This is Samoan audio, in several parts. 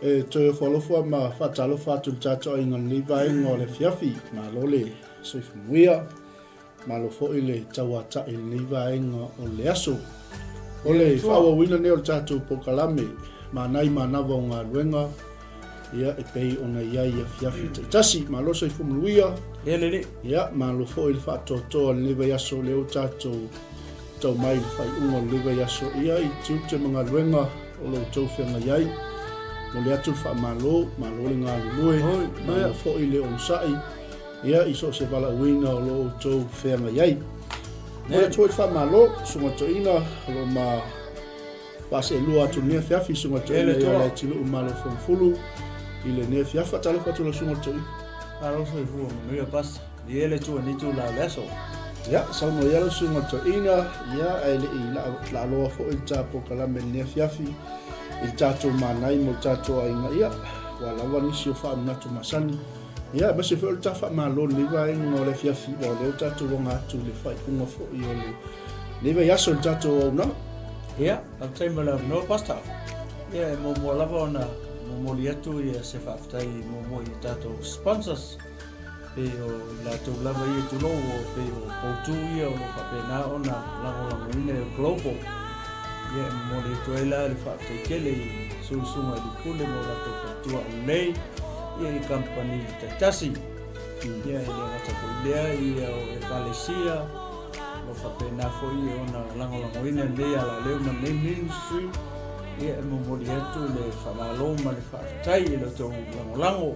E toe ofo alofa ma faatalofa atu i le tatou aiga i lenei vaega o le afiafi. Malo le soifua manuia, malo foi le tauatai i lenei vaega o le aso. O le faaauauina lenei o le tatou polokalame Manai Manava o Galuega, ia e pei ona i ai i afiafi taitasi. Malo soifua manuia. Ia lelei. Ia, malo foi le faatoatoa i lenei vaiaso o lea ua tatou tau mai i le faaiuga o lenei vaiaso. Ia, i tiute ma galuega o lo outou feagai ai. Momoli atu le faamalo, malo le galulue, malo foi le onosai, ia, i so o se valaauina o lo outou feagai ai. Momoli atu foi le faamalo, Susuga Toeaina, o lo o ma faaseelua atu i lenei afiafi, Susuga Toeaina ia Leatinuu Malo Folofulu i lenei afiafi. Faatalofa atu lau Susuga Toeaina. Malo soifua manuia Pastor. Ia le Atua i lenei itula o le aso. Ia, saunoa ia lau Susuga Toeaina, ia, ae le i laaloa foi le ta polokalame i lenei afiafi i le tatou manai mo le tatou aiga, ia, ua lava nisi o faamanatu masani. Ia, aemaise foi o le ta faamalo i lenei vaega o le afiafi, aua o lea ua tatou aga atu i le faaiuga foi o lenei vaiaso i le tatou auaunaga. Ia, faafetai mo le avanoa, Pastor. Ia, e muamua lava ona momoli atu ia se faafetai muamua i tatou sponsors, pei o i latou lava ia tulou o pei o poutu ia o lo o faapena ona lagolagoina e Global. Ia e momoli atu ai la le faafetai tele i susuga i le pule mo latou faletua lelei ia i kamupani taitasi. Ia e le gata foi i lea ia o ekalesia o lo o faapena foi ona lagolagoina lenei alaleo ma lenei ministry. Ia e momoli atu le faamalo ma le faafetai i lo outou lagolago.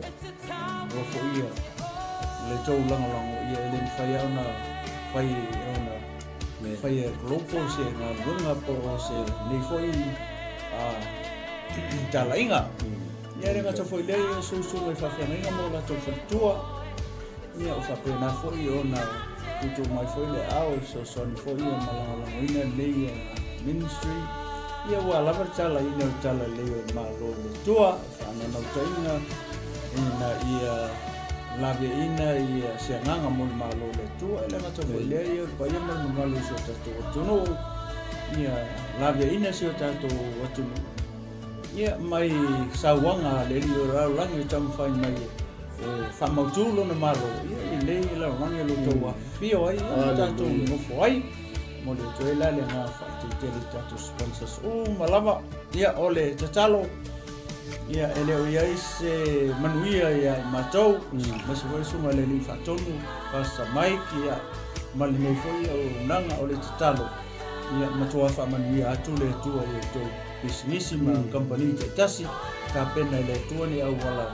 Aua foi ia le tou lagolago ia e le mafai lava ona fai ona fai e Global se galuega po o se nei foi talaiga. Ia e le gata foi i lea ia susuga i faafeagaiga ma o latou faletua. Ia o faapena foi ona tuutuu mai foi le aao e fesoasoani foi ia ma lagolagoina lenei ministry. Ia ua lava le talaina o le talalelei o le Malo o le Atua. Faanaunautaiga ina ia laveaiina ia se agaga mo le Malo o le Atua. E le gata foi i lea, ia o le paia ma le mamalu o si o tatou atunuu, ia laveaiina si o tatou atunuu ia mai sauaga a le alii o le lalolagi o taumafai mai e faamautu lona Malo, ia i lenei lalolagi o lo o outou afifio ai ma tatou nonofo ai. Momoli atu ai la le agaga faafetai tele i tatou sponsors uma lava. Ia, o le tatalo, ia, e le o i ai se manuia ia i matou, aemaise foi le Susuga i le Alii Faatonu, Pastor Mike, ia, ma lenei foi auaunaga. O le tatalo, ia matua faamanuia atu le Atua i outou pisinisi ma kamupani taitasi, tapena e le Atua ni auala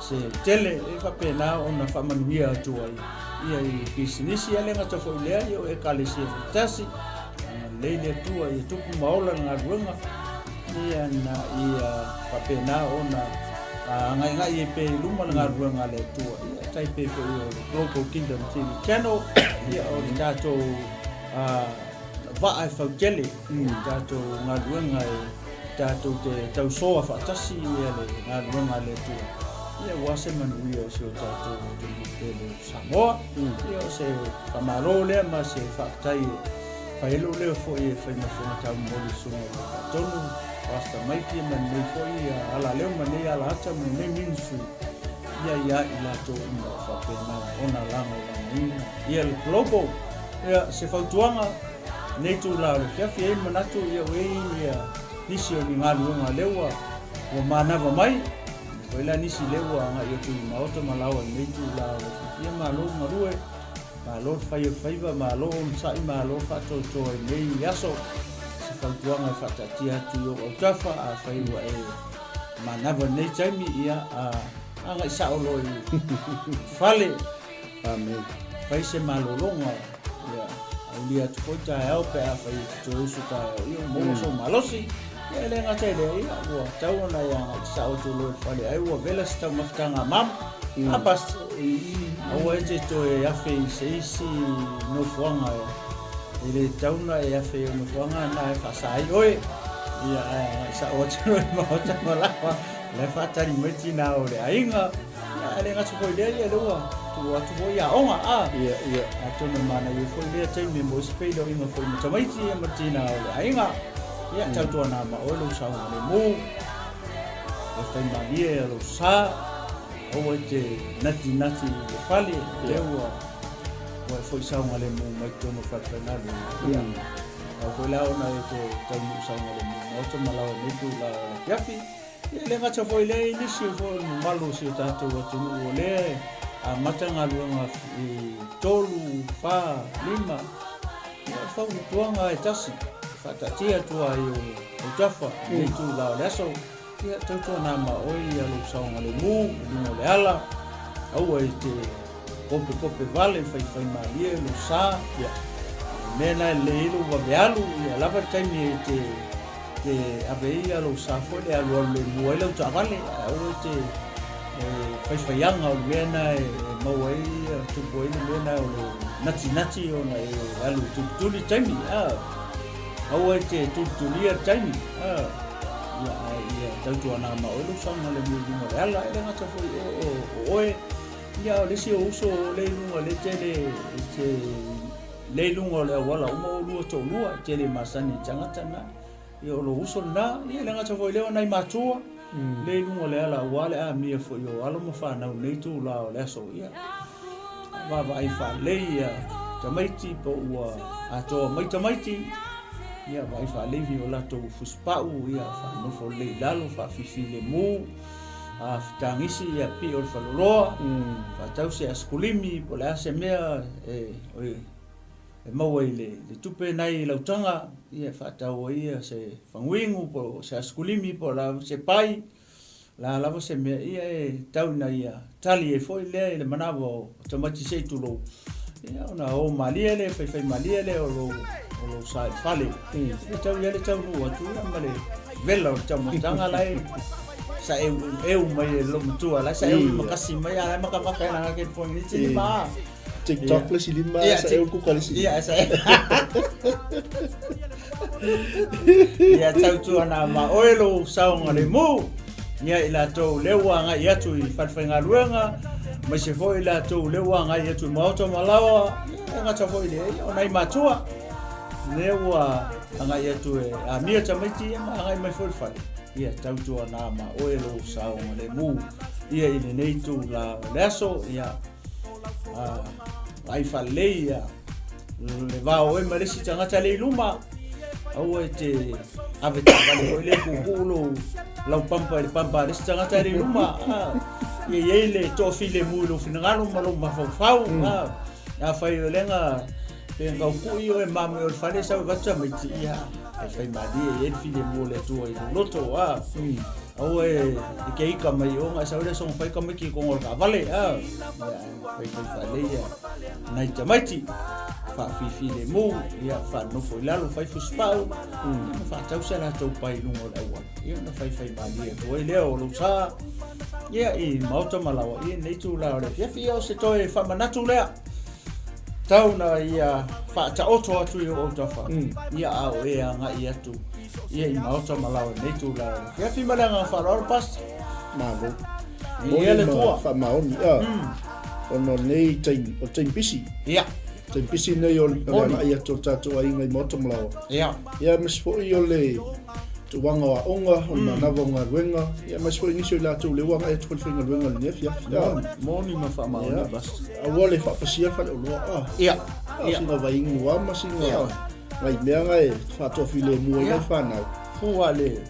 se tele e faapena ona faamanuia atu ai ia i pisinisi, ae le gata foi i lea, ia o Ekalesia taitasi, agalelei le Atua ia tupu ma ola le galuega, ia na ia faapena ona agaigai ai pea i luma le galuega a le Atua, ia tai pei foi o le Global Kingdom TV Channel, ia o le tatou vaa e fautele i le tatou galuega e tatou te tausoa faatasi ia le galuega a le Atua, ia aua se manuia o si o tatou atunuu pele o Samoa. Ia o se faamalo lea ma se faafetai e fai ai lou leo foi e fai ma fofoga taumoli i susuga i le Faatonu, Pastor Mike ma lenei foi alaleo ma lenei alaata ma lenei ministry ia ia i latou uma o faapena ona lagolagoina ia le Global. Ia, se fautuaga, lenei itula o le afiafi, e i ai le manatu ia ua i ai ia nisi o ni galuega lea ua ua manava mai, foi la nisi lea ua agai atu i maota ma laoa i lenei itula o le afiafi. Ia malo le galue, malo le fai o le faiva, malo onosai, malo faatoatoa i lenei aso. Se fautuaga e faataatia atu i ou autafa, afai ua e manava i lenei taimi, ia agai sao loa i fale. Amen. Fai se malologa, ia, aulia atu foi taeao pe afai e te toe usu taeao, ia ua maua sou malosi. Ia e le gata i lea, ia, ua tatau ona e agai te sao atu loa i le fale, ai ua vela se taumafataga a mama. A pastor, aua e te toe afe i se isi nofoaga e le tatau ona e afe i nofoaga na e faasa ai oe. Ia, ae agai sao atu loa i le maota ma lava, o la e faatali mai tina o le aiga. Ia, ae le gata foi i lea, ia lea ua tuu atu foi i aoga, a. Ia, ia. Atonu e manaia foi lea taimi mo isi feiloaiga foi ma tamaiti ia ma tina o le aiga. Ia, tautuana ma oe lou saogalemu. Faifaimalie lou sa, aua e te natinati i le fale, lea ua ua e foi saogalemu mai totonu o falefaigaluega. Ia, tatau foi la ona e toe taunuu saogalemu i maota ma laoa i lenei itula o le afiafi. Ia, e le gata foi i lea, e i ai nisi foi o le mamalu o si o tatou atunuu o lea e amata galuega i 3, 4, 5, ia, o le fautuaga e tasi, e faataatia atu lava i ou autafa i lenei itula o le aso, Ia, tautuana ma oe ia lou saogalemu i luga o le ala, aua e te kopekope vale faifaimalie lou sa, ia, o le mea lena e lelei ai lou vave alu, ia lava le taimi e te, te ave ai ia lou sa foi lea e alualu lemu ai lau taavale, ae aua e te e faifaiaga o le mea lena e, e maua ai, tupu ai le mea lena o le natinati ona e alu tulituli taimi, a. Aua e te tulitulia le taimi, a, ia, ae ia tautuana ma oe lou saogalemu i luga o le ala, e le gata foi o, o, o oe, ia, o le isi o uso o le i luga le tele, e te, le i luga o le auala uma oulua toalua, e tele masani i tagata na, ia o lou uso lena, ia e le gata foi i lea o nai matua, le i luga o le ala aua le amia foi o alo ma fanau i lenei itula o le aso, ia, vaavaai faalelei ia tamaiti po ua atoa mai tamaiti, ia vaai faalelei i o latou fusipau, ia faanofo lelei i lalo, faafifilemu, a fetagisi ia pio le faleoloa, faatau se asikulimi po o le a se mea e, e maua i le, le tupe nai lautaga, ia e faatau ai ia se faguinu po o se asikulimi po o le a se pai, o le a lava se mea, ia e tau ina ia tali ai foi lea i le manava o tamaiti se i tulou, ia ona o malie lea, faifai malie lea o lou, o lou sa i le fale. E tau ia le taunuu atu ia ma le vela o le taumafataga la e sa eu, eu mai e lou matua, la e sa eu makasi mai, a la e makamaka e langa ke poni ni ma. TikTok le isi lima, sa eu kuka le isi. Ia, sa Ia tautuana ma oe lou saogalemu. Ia i latou lea ua agai atu i falefaigaluega, aemaise foi i latou lea ua agai atu i maota ma laoa, ia e gata foi i lea, ia o nai matua lea ua agai atu e amia tamaiti ia ma agai mai foi i le fale. Ia tautuana ma oe lou saogalemu. Ia i lenei itula o le aso, ia vaai faalelei ia le va o oe ma le isi tagata le i luma, aua e te ave taavale foi lea puupuu lou lau pampa i le pampa a le isi tagata le i luma. Ia i ai le toafilemu i lou finagalo ma lou mafaufau. Afai o lea na pe na tau kui oe ma mea o le fale sau e avatu tamaiti, ia faifaimalie e i ai le filemu o le Atua i lou loto. Aua e ke ika mai o nga sau le soga fai tamaiti i koga o le taavale. Ia faifai faalelei ia nai tamaiti, faafifilemu, ia faanofo i lalo, fai fusipau, ma faatau se latou pai i luga o le auala, ia ona faifaimalie atu ai lea o lou sa, ia i maota ma laoa i lenei itula o le afiafi. Ia o se toe faamanatu lea, tau na ia faataoto atu i ou autafa, ia a o e agai atu ia i maota ma laoa i lenei itula o le afiafi. Ma le agaga faaaloalo, Pastor. Malo. Ia le Atua. Faamaoni. Ona o lenei taimi, o le taimi pisi. Ia. Taimi pisi nei o le agai atu o le tatou aiga i maota ma laoa. Ia. Ia, aemaise foi o le tulaga o aoga, o le manava o galuega, ia aemaise foi nisi o i latou lea ua agai atu foi i le faigaluega i lenei afiafi. Moni, moni ma faamaoni, Pastor. Aua le faapasia le faleoloa. Ah. Ia. Ia. Sina vaiinu lava ma sina nai mea na e faatoafilemu ai nai fanau. Fua le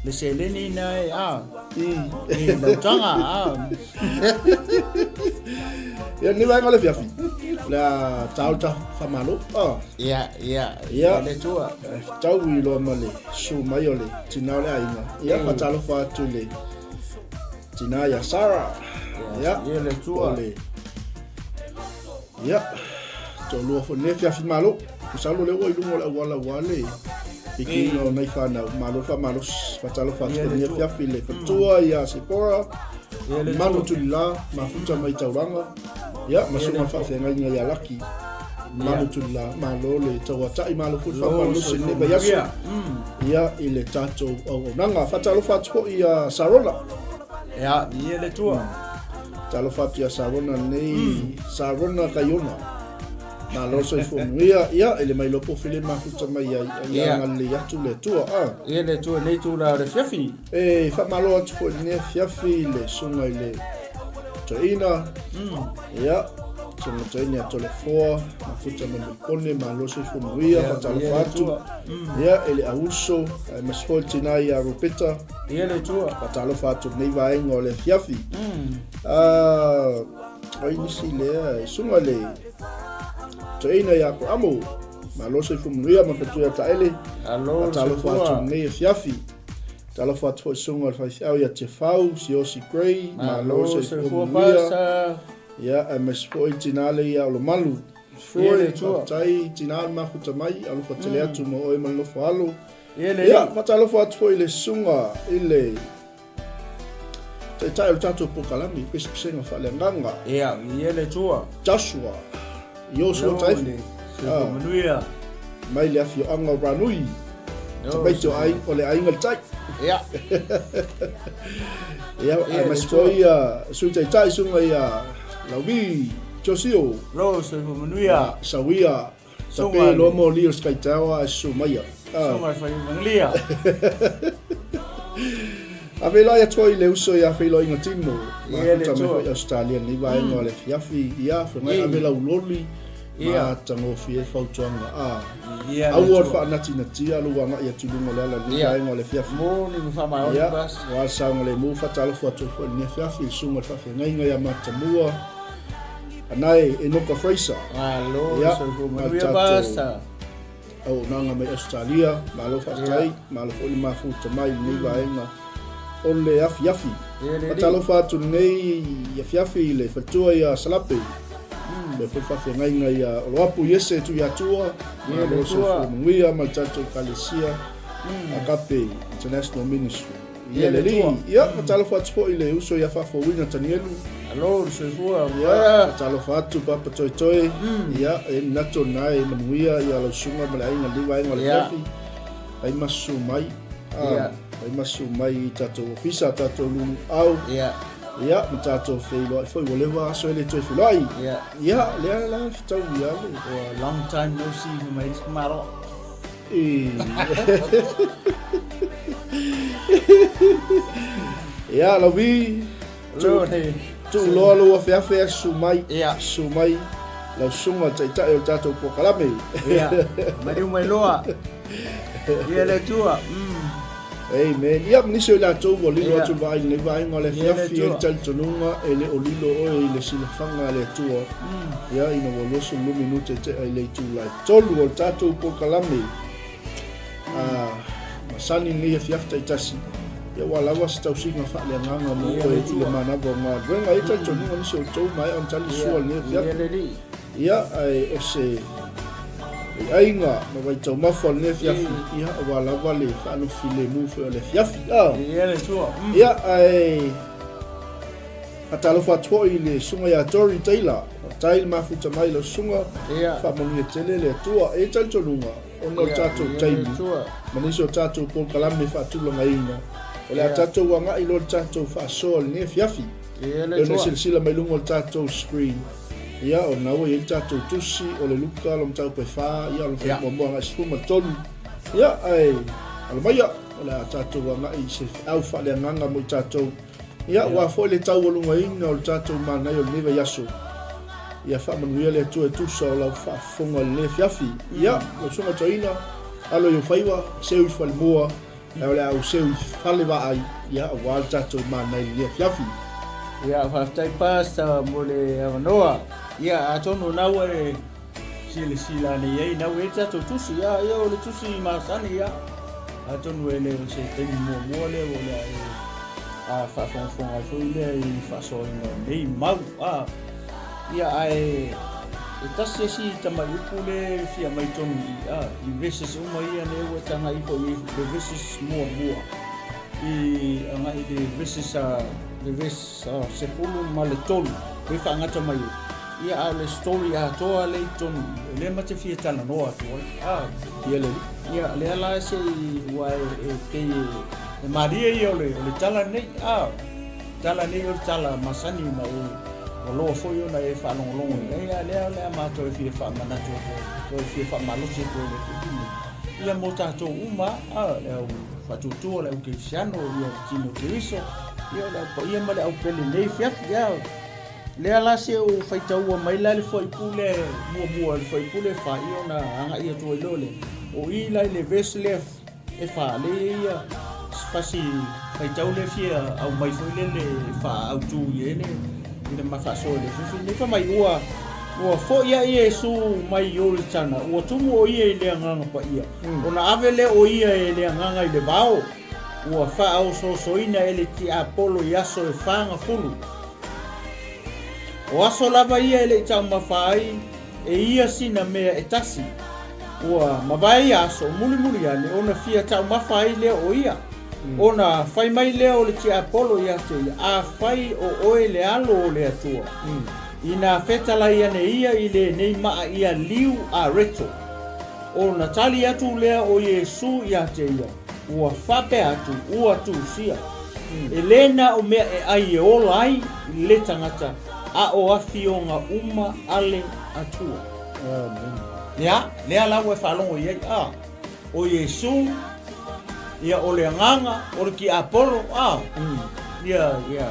le seleni na e a. I lautaga a. Ia ni vaega o le afiafi. O le a tao le tafa faamalo. Ah. Ia, ia, ia le Atua. Tau i loa ma le susu mai o le tina o le aiga. Ia faatalofa atu i le tina ia Sarah. Ia, ia le Atua. Ia, toalua foi lenei afiafi malo. Masalo lea ua i luga o le auala aua le pikiina o nai fanau. Malo le faamalosi. Faatalofa atu foi lenei afiafi i le faletua ia Sipora, Manu Tulila, Mafuta mai Taulaga, ia, ma susuga i le faafeagaiga ia Laki. Manu Tulila, malo le tauatai, malo foi le faamalosi i lenei vaiaso. Ia, i le tatou auaunaga. Faatalofa atu foi ia Sarona. Ia, ia le Atua. Talofa atu ia Sarona lenei, Sarona Kaiona. Malo le soifua manuia. Ia, e le mailoa po o fele mafuta mai ai, a ia agalelei atu le Atua. A. Ia le Atua i lenei itula o le afiafi. E faamalo atu foi i lenei afiafi i le susuga i le toeaina. Ia, susuga toeaina ia Toleafoa, mafuta mai Melipone, malo le soifua manuia, faatalofa atu. Ia, e le auuso, aemaise foi le tina ia Ropeta. Ia le Atua. Faatalofa atu i lenei vaega o le afiafi. Ah, ai nisi lea, e susuga i le toeaina ia Aperamo. Malo le soifua manuia ma le faletua ia Taele. Alo, Faatalofa atu i lenei afiafi. Talofa atu foi susuga i le faifeau ia Tefau, Siosi Gray, malo le soifua manuia. Ia, aemaise foi tina le ia Olomalu. Froy, faafetai tina le mafuta mai, alofa tele atu mo oe ma le nofo alo. Ia, faatalofa atu foi i le susuga i le taitai o le tatou polokalame, Pesepesega Faaleagaga. Ia, ia le Atua. Joshua, Iosua Taifu. Soifua manuia. Mai le afioaga o Ranui. Tamaiti o ai, o le aiga le tai. Ia. Ia, aemaise foi ia Sui Taitai susuga ia Lauvi Josio. Lo, soifua manuia. Sauia Tape loa moli o Sky Tower ae susu maia. Susuga i Faiumanulia. A feiloai atu ai le uso ia Feiloaiga Timo. Ia le tua. Mai Australia nei vaega o le afiafi. Ia, whangai ave lau loli. Ma tagofie fautuaga. A. Aua le faanatinatia lou agai atu i luga o le ala i lenei vaega o le afiafi. Moni ma faamaoni pas. Ia, ua saogalemu faatalofa atu ai foi i lenei afiafi i le susuga i le faafeagaiga ia Matamua. Anae Enoka Fraser. Malo le soifua manuia Pastor. Auaunaga mai Australia, malo faafetai, malo foi le mafuta mai i lenei vaega o le afiafi. Faatalofa atu lenei afiafi i le faletua ia Salape, le foi faafeagaiga ia Oloapu Iese Tuiatua, malo le soifua manuia ma le tatou Ekalesia Agape International Ministry. Ia le alii. Ia, faatalofa atu foi i le uso ia Faafouina Tanielu. Alo, le soifua. Ia, faatalofa atu Papa Toetoe. Ia, e manatu o lena e manuia ia lau susuga ma le aiga i lenei vaega o le afiafi. Fai ma susu mai. Ia. Fai ma susu mai i tatou ofisa, tatou lumuau. Ia. Ia, ma tatou feiloai foi, ua leva aso e le toe feiloai. Ia. Ia, lea la fetaui lava. Ua long time no see fai mai isi malo. Ia, Lauvi, tuu loa lou afeafe ae susu mai, susu mai lau susuga le taitai o le tatou polokalame. Ia, maliu mai loa. Ia le Atua. Amen. Ia, ma nisi o i latou ua lilo atu le vaai i lenei vaega o le afiafi, e i ai le talitonuga e le o lilo oe i le silafaga a le Atua. Ia, ina ua 22 minute tea i le itula e tolu o le tatou polokalame a masani lenei afiafi taitasi, ia ua lava se tausiga faaleagaga mo oe i le manava o galuega. E i ai talitonuga nisi o outou maea ona tali sua i lenei afiafi. Ia, ae o se aiaiga ma vaitaumafa o lenei afiafi, ia, ua lava le faanofi lemu foi o le afiafi. Ia, ae faatalofa atu foi i le susuga ia Tory Taylor. Faafetai le mafuta mai i lau susuga. Faamanuia tele le Atua. E i ai talitonuga, ona o le tatou taimi ma nisi o tatou polokalame faatulagaina, o le a tatou agai loa i le tatou faasoa i lenei afiafi. E ona silasila mai luga o le tatou screen. Ia, o lena ua i ai le tatou tusi, o le Luka, lona mataupu e 4, ia, o lona fuaiupu muamua agai 13. Ia, ae alo maia, o le a tatou agai i se feau faaleagaga mo i tatou. Ia, aua foi le taualugaina o le tatou manaia o lenei vaiaso. Ia faamanuia le Atua e tusa o lau faafofoga i lenei afiafi. Ia, lau susuga toeaina, alo i ou faiva, seu i falemua, Ae o le a ou seu i fale vaai, ia, aua le tatou manaia i lenei afiafi. Ia, faafetai Pastor mo le avanoa. Ia, atonu o na ua e silasila ane i ai, na ua i ai le tatou tusi. Ia, ia, o le tusi masani, ia. Atonu e le o se taimi muamua lea o le a e a faafogafoga ai foi lea i faasoaina o nei mau. A, ia, ae e tasi esi tamai upu le e fia mai tonu i a, i verses uma ia lea ua tagai ifo i le verses muamua i agai i le verses a le verse a 13 pe faagata mai ai. Ia, a o le story atoa lea i tonu i, o lea ma te fia talanoa atu ai. A, Ia le. Ia, lea la se i ua e, e pei e, e malie ia o le, o le tala nei. A, tala nei o le tala masani ma e. Ua loa foi ona e faalogologo i ai, a lea o le a matou e fia faamanatu atu ai, toe fia faamalosi atu ai i le afiafi nei, ia mo tatou uma, a, le au faatuatua, le au kerisiano, ia le tino Keriso, ia o le au paia ma le au pele i lenei afiafi, a. Lea la se ou faitaua mai la le fuaiupu lea muamua, le fuaiupu lea e fa, ia ona agai atu ai loa lea. O i la i le verse lea e fa, lea e i ai ia fasi faitau lea e fia aumai foi lele e faaautu i ai le i le ma faasoa i le fifi nei. Fai mai ua ua foi ae Iesu mai Ioritana, ua tumu o ia i le Agaga Paia, ona ave lea o ia e le Agaga i le vao, ua faaosoosoina e le tiapolo i aso e fagafulu. O aso lava ia e le i taumafa ai e ia sina mea e tasi. Ua mavae ia aso, mulimuli ane, ona fia taumafa ai lea o ia. Ona fai mai lea o le tiapolo ia te ia, Afai o oe le Alo o le Atua, inā fetalai ane ia i lenei maa ia liu a reto. Ona tali atu lea o Iesu ia te ia, Ua faapea atu, ua tusia. E le na o mea e ai e ola ai le tagata, a o afioga uma a le Atua. Amen. Ia, lea la ua e faalogo i ai, a, o Iesu, ia o le Agaga, o le tiapolo, a, ia, ia,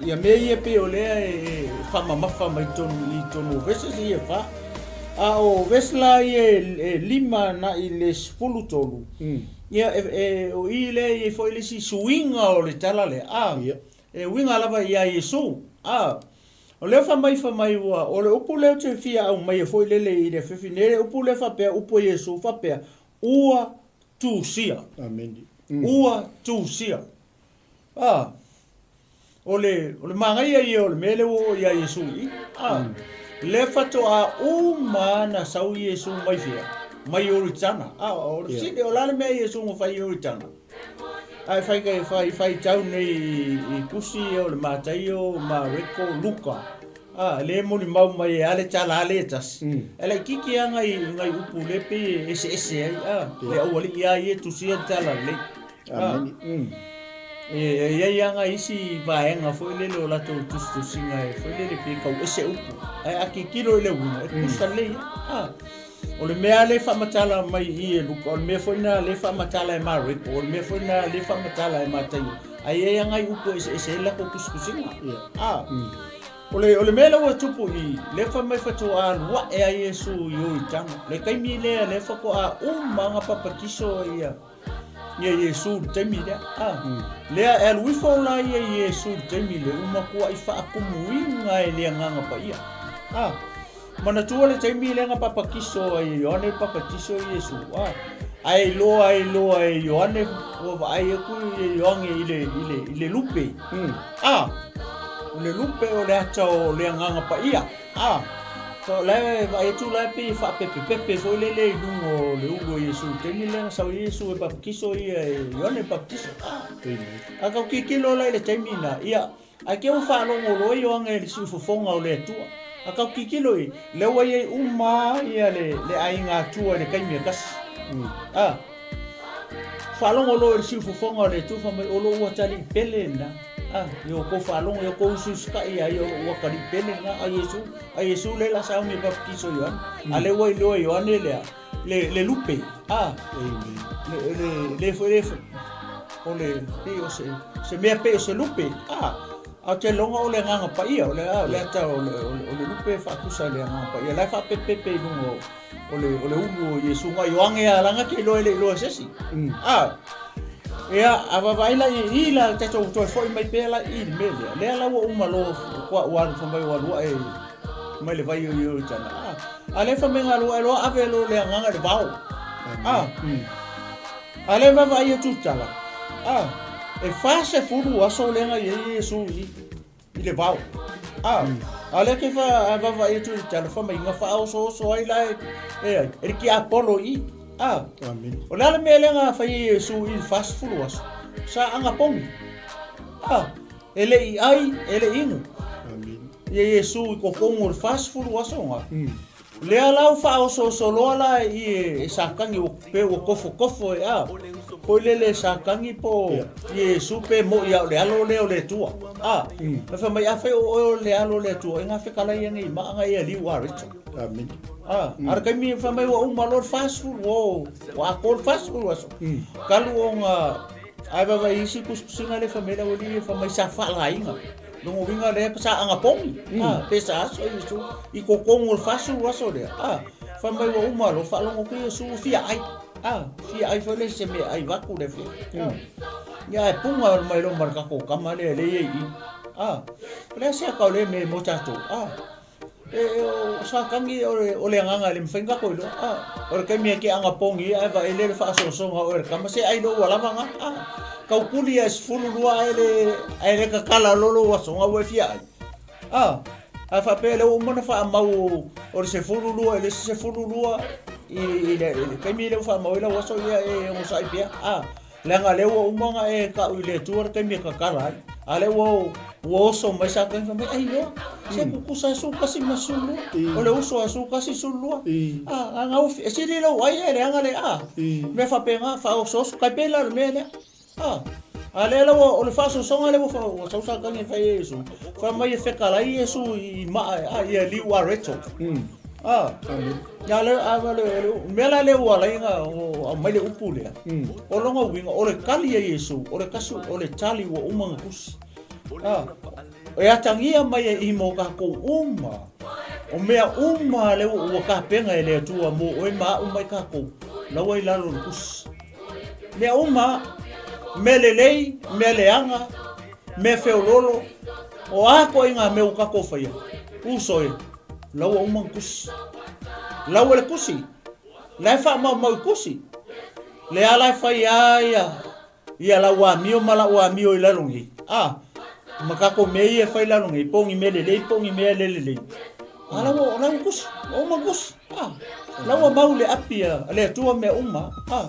ia mea ia pei o lea e faamamafa mai totonu i totonu o verses ia e fa. A o verse la ia e 5 agai i le 13, ia e, o i lea e i ai foi le isi suiga o le tala lea, a, e uiga lava ia Iesu, a. O lea fai mai fai mai ua, o le upu lea ou te fia aumaia foi lele i le afiafi nei, le upu lea faapea, upu a Iesu faapea, ua tusia. Amene. Ua tusia. A, o le, o le manaia ia o le mea lea ua oo ia Iesu i i. A, lea faatoa uma na sau Iesu mai fea? Mai Ioritana. A, o le fesili, o le a le mea Iesu na fai i Ioritana? Ae fai, fai, faitau nei i tusi ia o le Mataio, Mareko, Luka. A, lea e molimau mai e a le tala a le e tasi. Ae laitiiti lava nai, nai upu lea pei e eseese ai, a, le aualii lava ia e tusia le tala lelei. Amene. E i ai lava nai isi vaega foi lele o latou tusitusiga e foi lele pei e tau ese upu, ae a tilotilo i le uiga, e tutusa lelei lava. A, o le mea lava lea e faamatala mai i i e Luka, o le mea foi lena lea e faamatala e Mareko, o le mea foi lena lea e faamatala e Mataio, ae i ai lava nai upu e eseese ai latou tusitusiga. A, o le, o le mea lea ua tupu i i, lea fai mai faatoa alu ae a Iesu i Ioritana, le taimi lea lea faatoa uma ona papatiso ia ia Iesu i le taimi lea. A, lea e alu ifo la ia Iesu i le taimi lea, ua matuai faatumuina e le Agaga Paia. A, manatua le taimi lea na papatiso ai e Ioane le papatiso i Iesu. A, ae iloa ai loa e Ioane, ua vaai atu ia Ioane i le, i le, i le lupe. A, o le lupe o le ata o le Agaga Paia. A, so la e vaai atu la e pei e faapepepepe foi lele i luga o le ulu o Iesu i le taimi lea na sau ai Iesu e papatiso ia e Ioane le Papatiso. A, a tau tilotilo la i le taimi lena, ia, ae te i ua faalogo loa Ioane i le siufofoga o le Atua. A tau tilotilo i, lea ua i ai uma lava ia le, le aiga Atua i le taimi e tasi. A, Faalogo loa i le siufofoga o le Atua fai mai, O lou atalii pele lena. A, ia outou faalogo, ia outou usiusitai ia ia o lou atalii pele lena, a Iesu, a Iesu lea la sauni e baptiso e Ioane. A lea ua iloa e Ioane lea, le, le lupe, a, le, le, le foi le, o le, pei o se, se mea pei o se lupe, a, a ou te iloga o le Agaga Paia, o le, a, o le ata o le, o le, o le lupe e faatusa i le Agaga Paia, la e faapepepe i luga o, O le, o le ulu o Iesu nga Ioane a langa te iloa e le iloa e se isi. A, ia, a vaavaai la i i la tatou toe foi mai pea la i le mea lea. Lea la ua uma loa kua ua alu fai mai ua alu ae mai le vai o Ioritana. A, a lea fai mai nga alu ae loa ave loa le agaga i le vao. A, a lea vaavaai atu i tala. A, e 40 aso lea na i ai Iesu i i. I le vao. A, a lea ke fa a vaavaai atu i le tala fai mai na faaosooso ai la e, e ai, e le tiapolo i i. A, Amen. o le a le mea lea na fai e Iesu i le 40 aso? Sa agapogi. A, e le i ai, e le i inu. Amen. Ia Iesu i totonu o le 40 aso na. Lea la ua faaosooso loa la i e, e Satani ua, pe ua kofokofo e a. Foi lele sa tagi po o Iesu pe moʻi a o le Alo lea o le Atua. A, na fai mai, Afai o oe o le Alo o le Atua, e gafekalai ia nei maa nga ia liu a Rachel. Amene. A, a le taimi fai mai ua uma loa le 40, ua, ua atoa le 40 aso. Talu ona ae vaavaai i isi tusitusiga lea fai mai le aualii ia fai mai sa faalaina. Lona uiga lea sa anapogi, a, pe sa aso Iesu i totonu o le 40 aso lea. A, fai mai ua uma loa, faalogo atu Iesu ua fia ai. A, fia ai foi le se mea ai vaku le fia. A, ia ae punga mai loa ma le tatou tama lea lea i i. A, o le a se ata o lea mea mo tatou. A, e, o Satani o le, o le agaga e le mafai ona tatou iloa. A, o le taimi e te anapogi ai ae vaai lea le faasoasoga o oe e le tama, se ai loa ua lava na. A, taupuli ae 12 ae le, ae le tatala loa lou asoga ua e fia ai. A, a faapea lea ua uma ona faamau o le 12 i le isi 12 i, i le, i le taimi lea ua faamau ai lau aso ia e onosai pea. A, leaga lea ua uma ona e tau i le Atua le taimi e tatala ai. A lea ua, ua oso mai Satani fai mai, ai loa, se tutusa e 11 ma 12, o le uso a 11 12. A, a gau, e sili lou ai e leaga le a. Mea faapena, faaosooso, tai pei la o le mea lea. A, a lea la ua, o le faasoasoga lea ua, ua sau Satani e fai e Iesu, fai mai e fetalai Iesu i maa, a, ia liu a Rachel. A, ia le, a, le, le, mea la lea ua ala ai ona aumai le upu lea, o lona uiga, o le tali a Iesu, o le kasi, o le tali ua uma ona tusi. A, e atagia mai e i mo tatou uma, o mea uma lea ua, ua tapena e le Atua mo oe ma au mai tatou, la ua i lalo o le tusi. Mea uma, mea lelei, mea leaga, mea feololo, o a ituaiga mea ua tatou faia, uso e, la ua uma ona tusi. La ua le tusi, la e faamaumau i tusi. Lea la e fai a ia, ia lau amio ma lau amio i lalo nei. A, ma tatou mea ia e fai i lalo nei, po o ni mea lelei po o ni mea le lelei. A la ua, la ua tusi, ua uma ona tusi. A, la ua mau le api a le Atua mea uma. A,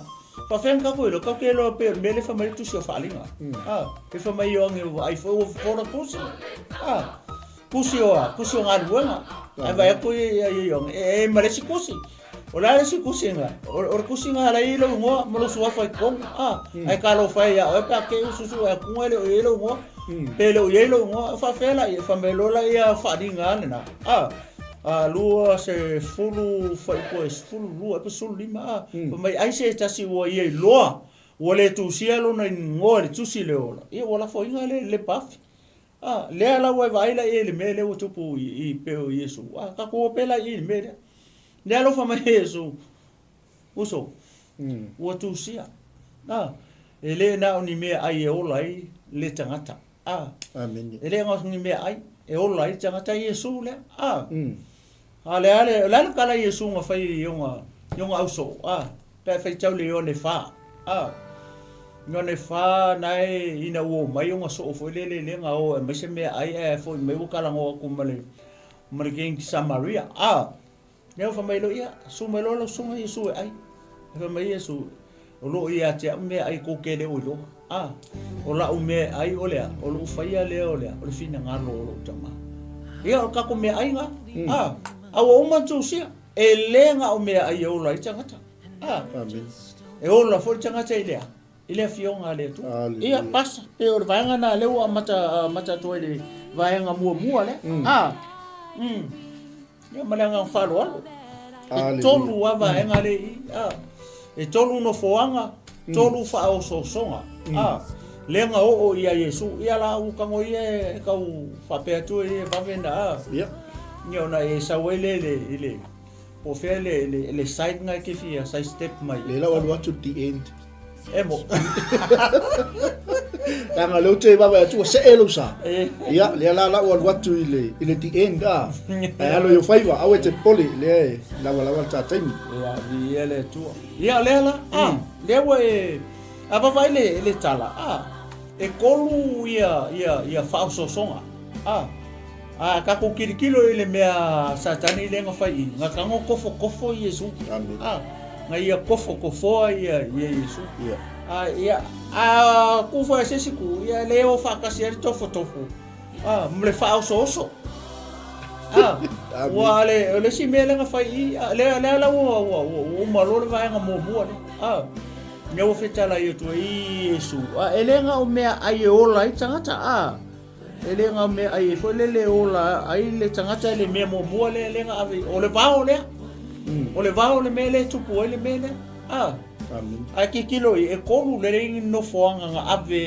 faafefea ona tatou iloa, tatou te iloa pei o le mea lea e fai mai le tusi o Faaaliga. A, e fai mai Ioane ua vaai foi ua fofola tusi. A, tusi o a? Tusi o galuega. Ae vaai atu ia ia Ioane, e e ma le isi tusi. O le a le isi tusi lena? O le tusi lena la e i ai lou igoa ma lou suafa i totonu. A, ae talofa e ia oe pe a te i ua susu atu e le o i ai lou igoa. Pe le o i ai lou igoa, e faafefea la ia? Fai mai loa laia faaaliga lava lena. A, a 20 faipua e 12 pe 15 a. Fai mai ai se tasi ua ia iloa ua le tusia lona igoa i le tusi le ola. Ia ua lafoina lea i le lepa afi. A, lea la ua e vaai la i ai i le mea lea ua tupu i, i pei o Iesu. A, tatou o pea la i i le mea lea. Lea alofa mai Iesu, uso, ua tusia. A, e le na o ni mea ai e ola ai le tagata. A, Amene. e le na o ni mea ai e ola ai le tagata Iesu lea. A, a le a le, o le a le tala Iesu na fai i ona, i ona ausoo. A, pe a faitau le Ioane 4. A, Ioane 4 na e ina ua omai ona soo foi lele lea na o e aumai se mea ai ae foi mai ua talanoa atu ma le ma le keiki Samaria. A, lea ua fai mai loa, ia, susu mai loa lau susuga Iesu e ai. Ae fai mai Iesu, o lo o ia te au mea ai tou te le o iloa. A, o lau mea e ai o le a? O lou faia lea o le a? O le finagalo o lou Tama. Ia, o le tatou mea ai na. A, a ua uma ona tusia. E le na o mea ai e ola ai tagata. A, Amen. e ola foi le tagata i le a? I le Afioga a le Atua. Ia, pasa, pei o le vaega lena lea ua amata, amata atu ai le vaega muamua lea. A, mm. Ia, ma le agaga faaaloalo. E tolu lava vaega lea i i. A, e tolu nofoaga, tolu faaosoosoga. A, lea na oo ia Iesu, ia la ua tago ia e tau faapea atu e vave na, a. Ia. Ia ona e sau ai lea i le, i le, Po o fea le, le, le side nga e te fia side step mai. Le la alu atu the end. E mo. Leaga lea ou te vaavaai atu ua see lou sa. Ia, lea la la ua alu atu i le, i le the end a. Ae alo i ou faiva, aua e te popole, lea e lavalava le ta taimi. Ia, viia le Atua. Ia, lea la, a, lea ua e, a vaavaai le, le tala, a, e tolu ia, ia, ia faaosoosoga, a. A tatou tilotilo i le mea Satani lea na fai i, na tago tofotofo Iesu. Amen. A, na ia tofotofoa ia, ia Iesu. Ia. A, ia, a ku foi se isi ku, ia le o faatasi ai le tofotofo, a, ma le faaosooso. A, ua le, o le isi mea lea na fai i, a, lea, lea la ua, ua, ua, ua uma loa le vaega muamua lea. A. Ina ua fetalai atu ai Iesu, a e le na o meaai e ola ai tagata, a e le na o meaai e foi lele e ola ai le tagata i le mea muamua lea lea na ave, o le vao lea. O le vao le mea lea e tupu ai le mea lea. A. Amen. Ae tilotilo i, e tolu lelei ni nofoaga na ave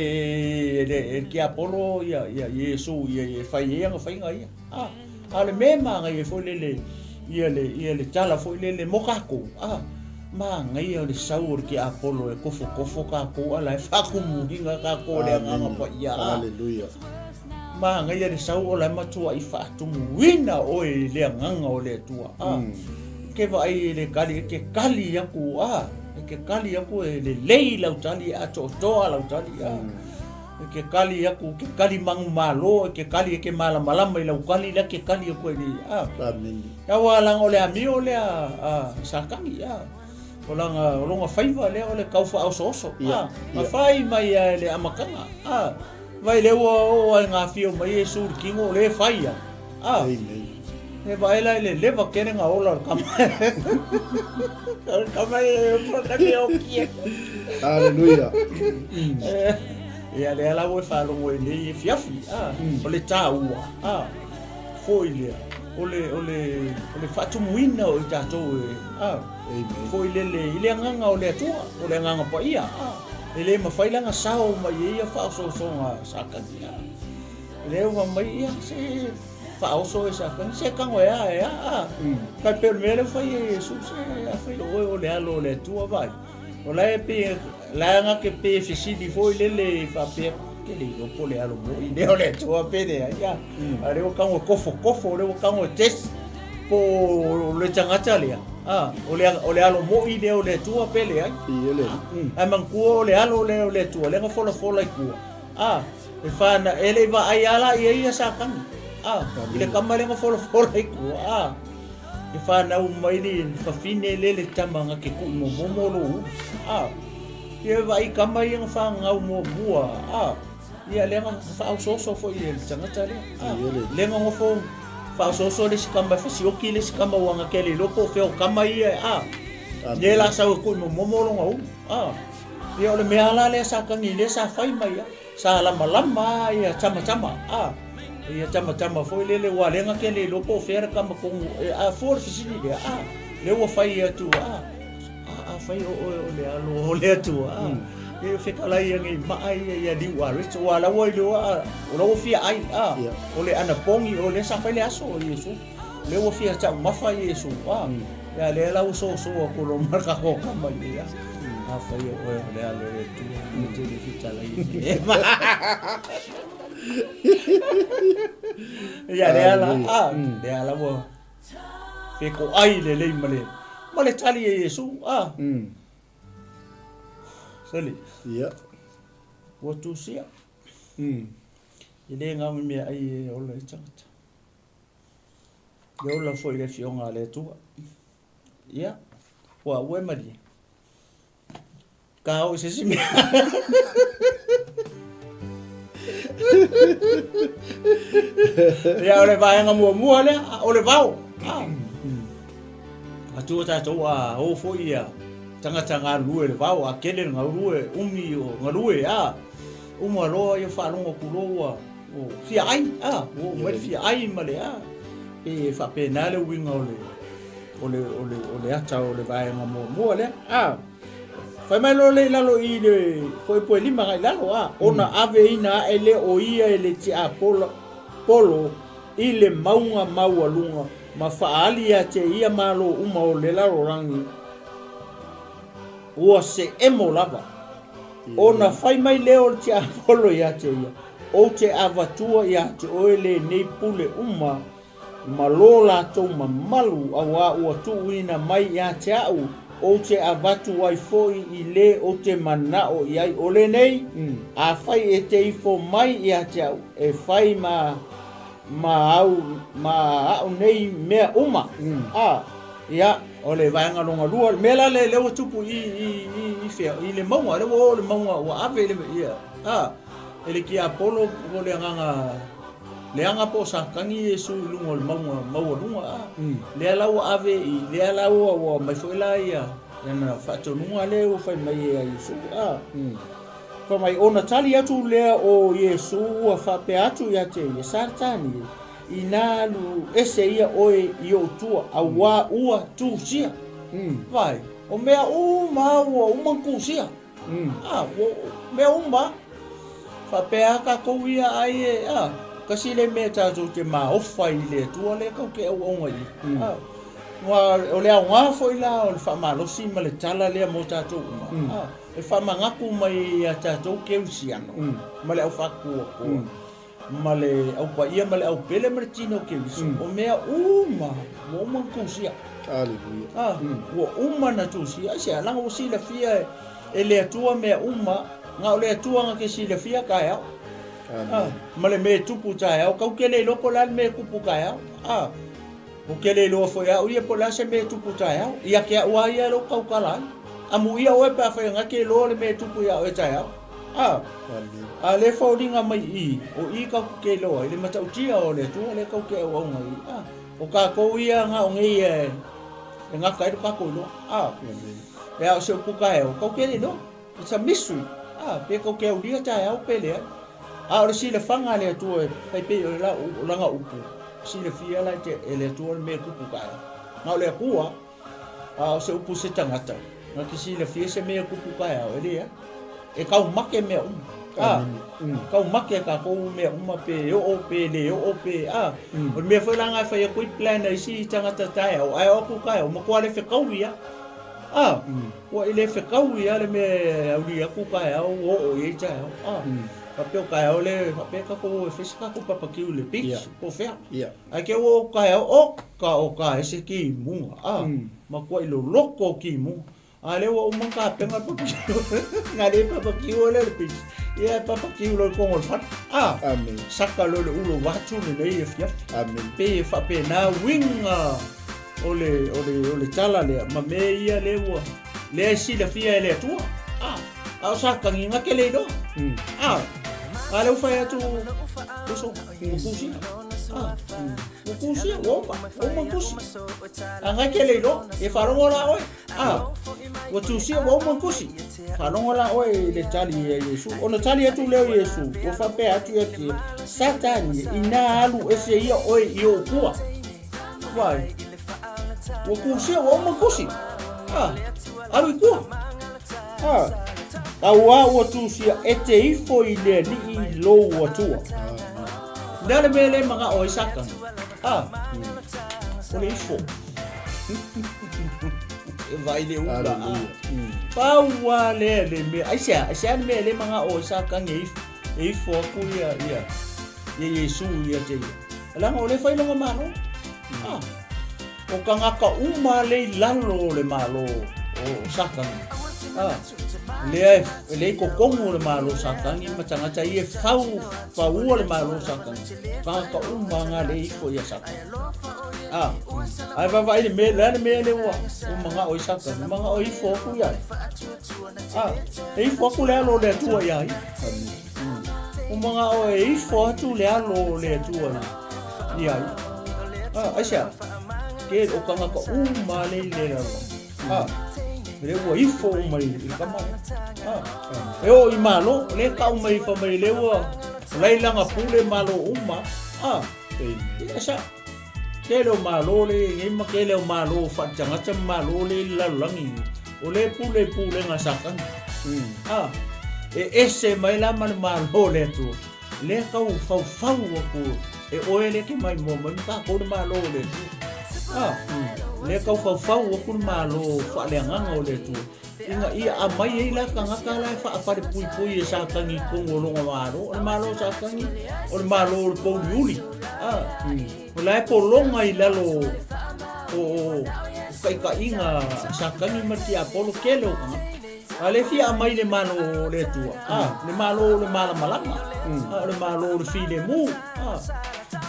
e le tiapolo ia ia Iesu ia e fai ai ana faiga ia. A, a o le mea e manaia foi lele ia le ia le tala foi lele mo tatou, a, manaia o le sau o le tiapolo e tofotofo tatou a la e faatumuina tatou e le Agaga Paia. A, Hallelujah. Manaia le sau o la e matuai faatumuina oe i le Agaga o le Atua. A, e te vaai i le tali, e te tali aku, a, e te tali aku e lelei lau tali, e atoatoa lau tali, a. E te tali aku, e te tali manumalo, e te tali e te malamalama i lau tali lea e te tali aku ai nei, a. Amene. Aua leaga o le amio lea a Satani, a. O lana, o lona faiva lea o le tau faaosooso, a. Na fai mai lava i le amataga, a. Vai lea ua oo lava i ga afio mai Iesu i le tino, o lea e fai lava, a. Amen. E vaai la i le leva tele na ola o le tama. O le tama e o e oki e. Hallelujah. Ia lea la ua e faalogo i nei afiafi, a, o le taua, a, foi lea, o le, o le, o le faatumuina o i tatou e, a, Amen. foi lele i le agaga o le Atua, o le Agaga Paia, a, e le mafai la ona sao mai ai ia faaosoosoga a Satani, a. Lea ua mai, ia, se faaoso e Satani, se tago e a, e a, a. Tai pei o le mea lea ua fai e Iesu, se afai o oe o le Alo o le Atua, vaai. O la e pei, la e na te pei e fesili foi lele faapea, ke le iloa po o le Alo moi lea o le Atua pe leai, a. A o lea ua tago e kofokofo, o lea ua tago e test, po o le tagata lea, a, o le, o le Alo moi lea o le Atua pe leai. Ae manatua o le Alo lea o le Atua, lea na folafola i tua, a, e whana, e le i vaai a la ia ia Satani, a, i le tama lea na folafola i tua, a, e whanau mai le fafine le le tama na ke kui momomo lo ulu, a, ia e vaai tama ia na whangau muamua, a, ia lea na whaososo foi e le tagata lea, a, lea na nofo whaososo le isi tama e fasioki le isi tama ua na ke le iloa po o fea o tama ia, a, lea la sau e kui momomo lona ulu, a, Ia o le mea la lea sa tagi lea sa fai mai a, sa lamalama a ia tamatama a, ia tamatama foi lele ua lea na kele iloa po o fea le tama tonu e a fua le fesili lea a, lea ua fai atu a, a a fai o oe o le alo o le Atua a, ia fetalai ia nei maa ia ia liu a Rich ua la ua iloa a, o la ua fia ai a, o le anapogi o lea sa fai le aso o Iesu. Lea ua fia taumafa Iesu, a, ia lea la ua soso atu loa ma le tatou tama i ia. Afai o oe o le Alo o le Atua, e te le fetalai i le ema. Ia lea la, a, lea la ua fekoai lelei ma le, ma le tali e Iesu, a. Seli. Ia. Ua tusia. E le gau i meaai e ola ai tagata. E ola foi i le Afioga a le Atua. Ia, ua ua e malie. Ka oo i se isi mea. Ia, o le vaega muamua lea, o le vao. Ah. Atua tatou a o foi ia tagata galulue i le vao, a kele le galulue, umi o galue, a. Uma loa ia faalogo atu loa ua o fia ai, a, ua oo mai le fia ai ma le a. E faapena le uiga o le, o le, o le, o le ata o le vaega muamua lea, a. Fai mai loa lea i lalo i le poepoe lima agai lalo, a, ona aveina ae lea o ia e le tiapola, polo i le mauga maualuga ma faaali ia te ia malo uma o le lalolagi, ua seemo lava. Ona fai mai lea o le tiapolo ia te ia, Ou te avatua ia te oe lenei pule uma ma lo latou mamalu, auā ua tuuina mai ia te a'u, ou te avatu ai foi i le ou te mana'o i ai. O lenei, afai e te ifo mai ia te a'u, e fai ma ma au ma a'u nei mea uma. A, ia, o le vaega lona lua, le mea la lea, lea ua tupu i, i, i, i fea, i le mauga, lea ua oo i le mauga, ua ave i le, ia, a, e le tiapolo po o le agaga leaga po o Satani Iesu i luga o le mauga maualuga, a, lea la ua ave i, lea la ua, ua aumai foi la ia, Lana faatonuga lea ua fai mai e a Iesu, a. Fai mai, ona tali atu lea o Iesu ua faapea atu ia te ia, Satani e, inā alu ese ia oe i ou tua, auā ua tusia. Vaai, o mea uma ua uma ona tusia. A, ua, mea uma. Faapea lava tatou ia ai e, a, tasi lea mea tatou te maofa i le Atua lea tatou te auauna i ai. A, aua o le aoga foi la o le faamalosi ma le tala lea mo tatou uma, a, e faamanatu mai ia tatou kerisiano ma le aufatuatuatua ma le aupaia ma le aupele ma le tino o Keriso, o mea uma ua uma ona tusia. Aleluia. Ah, ua uma ona tusia. Aisea? Leaga ua silafia e le Atua mea uma, na o le Atua na te silafia taeao. Ah, ma le mea e tupu taeao, kau te le iloa po o le a le mea e tupu taeao. Ah, Ou te le iloa foi au ia po o le a se mea e tupu taeao. Ia te au lava ia e lou tautala ai. Amuia oe pe afai na te iloa le mea e tupu ia oe taeao. A, a lea e foliga mai i, o i tatou te iloa ai le matautia o le Atua lea tatou te auauna i. A, o tatou ia na o nei e, e gata ai lo tatou iloa. A, e a o se upu taeao, tatou te le iloa. It's a mystery. A, pe tou te aulia taeao pe leai. A o le silafaga a le Atua e fai pei o le la, o lana upu, silafia la e, e le Atua le mea e tupu taeao. Na o le Atua, a o se upu se tagata, na te silafia se mea e tupu taeao, e leai. E taumate mea uma. A, taumate tatou mea uma pe oo pe le oo pe, a, o le mea foi la na e fai atu ai plan a isi tagata taeao, ae o atu taeao, matua le fetaui lava. A, ua i le fetaui lava le mea e auli atu taeao ua oo i ai taeao. A, faapea o taeao le, faapea tatou o e fai se tatou papakiu i le beach po o fea. Ae te ua oo taeao, oka o ka ese kimuga. A, matuai loloto o kimuga. A lea ua uma ona tapena le papakiu. Na le papakiu lea i le beach. Ia e papakiu loa i totonu o le fale. A, saka loa i le ulo vatu lenei afiafi. Pei e faapena uiga o le, o le, o le tala lea, ma mea ia lea ua, lea e silafia e le Atua. A, a o Satani na te le iloa. A, a lea ua fai atu, uso, ua tusia. A, ua tusia, ua uma, ua uma ona tusi. A na te le iloa, e faalogo la oe. A, ua tusia, ua uma ona tusi. Faalogo la oe i le tali a Iesu. Ona tali atu lea o Iesu, ua faapea atu ia te ia, Satani, inā alu ese ia oe i ou tua. Wai, ua kusia, ua uma kusi. Ah, alu i tua. Ah, auā ua tusia e te ifo i le alii i lou Atua. Le a le mea le manao ai Satani? Ah, o le ifo. E vai le ula. Ah. Pau a lea le mea. Aisea, aisea le mea le manao ai Satani e ifo. E ifo aku ia, ia, ia Iesu ia te ia. Leaga o lea e fai lona Malo. Ah, o tagata uma lea i lalo o le Malo o Satani. Ah, lea e, lea i totonu o le Malo o Satani ma tagata ia e fau, faua le Malo o Satani. Tagata uma nga lea e ifo ia Satani. Ah, ae vaavaai le mea, le a le mea lea ua, ua manao ai Satani? Manao e ifo atu ia ia. Ah, e ifo atu le alo o le Atua ia ia. Ua manao e ifo atu le alo o le Atua i ia ia. Ah, aisea? Ke o tagata uma lea i le lalolagi. Ah, lea ua ifo uma i le kama lea. Ah, e oo i Malo, lea e tau mai fai mai lea ua lailanga pule Malo uma. Ah, ia sa. Tele o Malo lea i nei ma tele o Malo faaletagata ma Malo lea i le lalolagi nei, o lea e pule i pulega a Satani. A, e ese mai la ma le Malo o le Atua, lea tau faufau atu e oe lea e te maimoa mai ma tatou le Malo o le Atua. A, lea tau faufau atu le Malo faaleagaga o le Atua, ina ia aumai ai la tagata la e faafalepuipui e Satani i totonu o lona Malo. O le Malo o Satani, o le Malo o le pouliuli. A, o la e pologa i lalo o taitaiga a Satani ma le tiapolo tele o tagata. A lea e fia aumai le Malo o le Atua, a, le Malo o le malamalama, a, o le Malo o le filemu, a,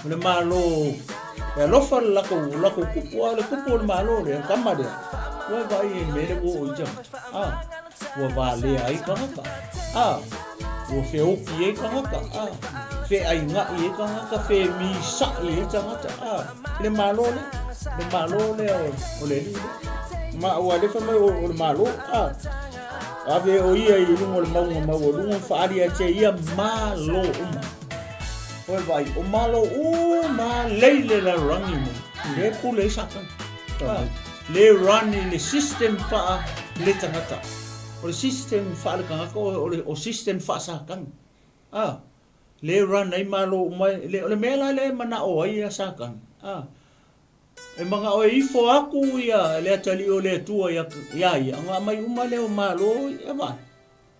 o le Malo E alofa le latou, latou kupu, a o le kupu o le Malo lea, tama lea, ua e vaai i le mea lea ua oo i tama, a, ua valea ai tagata, a, ua feoki ai tagata, a, feaigaʻi ai tagata, femisaʻi ai tagata, a, le Malo lea. Le Malo lea o le Alii lea. Ma ua le fai mai o le Malo, a. Ave o ia i luga o le mauga maualuga ma faaali ia te ia malo uma. Oi vaai, o malo uma lei le lalolagi mo. Le pule ai Satana. Le run i le system faa le tagata. O le system faa le tagata o le o system faa Satana. A, le run ai malo uma, le, o le mea la lea e manao ai ia Satana. A, e manao e ifo aku ia le atalii o le Atua ia, ia ia, ona aumai uma lea o malo ia vaai.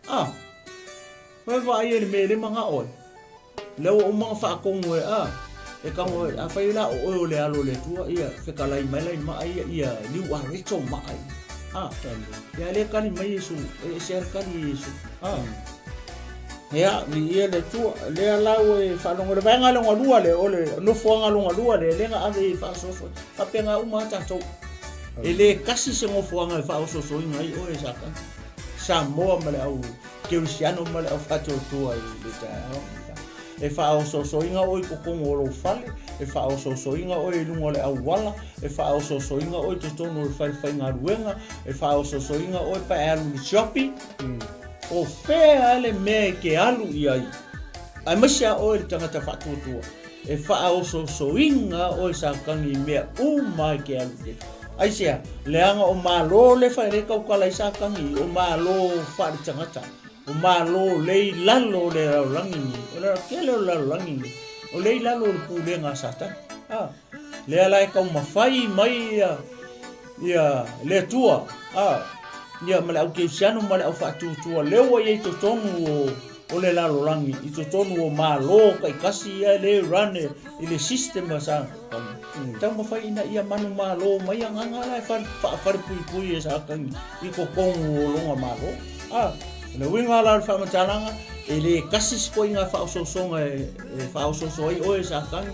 A, oi vaai e le mea e le manao ai. Lea ua uma ona faatonu e, a, e tago e, afai la o oe o le alo o le Atua, ia fetalai mai la i maa ia, ia liu areto maa ia. A, ia le kali mai Iesu, e ese a le kali e Iesu. A, ia, viia le Atua, lea la ua e faalogo, le vaega lona lua lea, o le nofoaga lona lua lea, lea na ave e faasoasoa, faapena uma lava tatou. E le kasi se nofoaga e faaosoosoina ai oe e Satani, Samoa ma le au Kerisiano ma le au faatuatua i le taeao. E faaosoosoina oe i totonu o lou fale, e faaosoosoina oe i luga o le auala, e faaosoosoina oe i totonu o le fale faigaluega, e faaosoosoina oe pe a e alu i le shopping. O fea le mea e te alu i ai, aemaise a oe le tagata faatuatua, e faaosoosoina oe Satani i mea uma e te alu i ai. Aisea? Leaga o Malo le fai le tautala ai Satani, o Malo faaletagata, o Malo le i lalo o le lalolagi nei, o le tele o le lalolagi nei, o le i lalo o le pulega a Satani. A, lea la e taumafai mai ia, ia le Atua, a, ia ma le au kerisiano ma le au faatuatua, lea ua i ai i totonu o, o le lalolagi, i totonu o Malo taitasi ia le run i le system a Satani. Taumafai ina ia manumalo mai agaga la e faafalepuipui e Satani i totonu o lona Malo. A, o le uiga la o le faamatalaga, e le kasi se koiga faaosoosoga e faaosooso ai oe e Satani,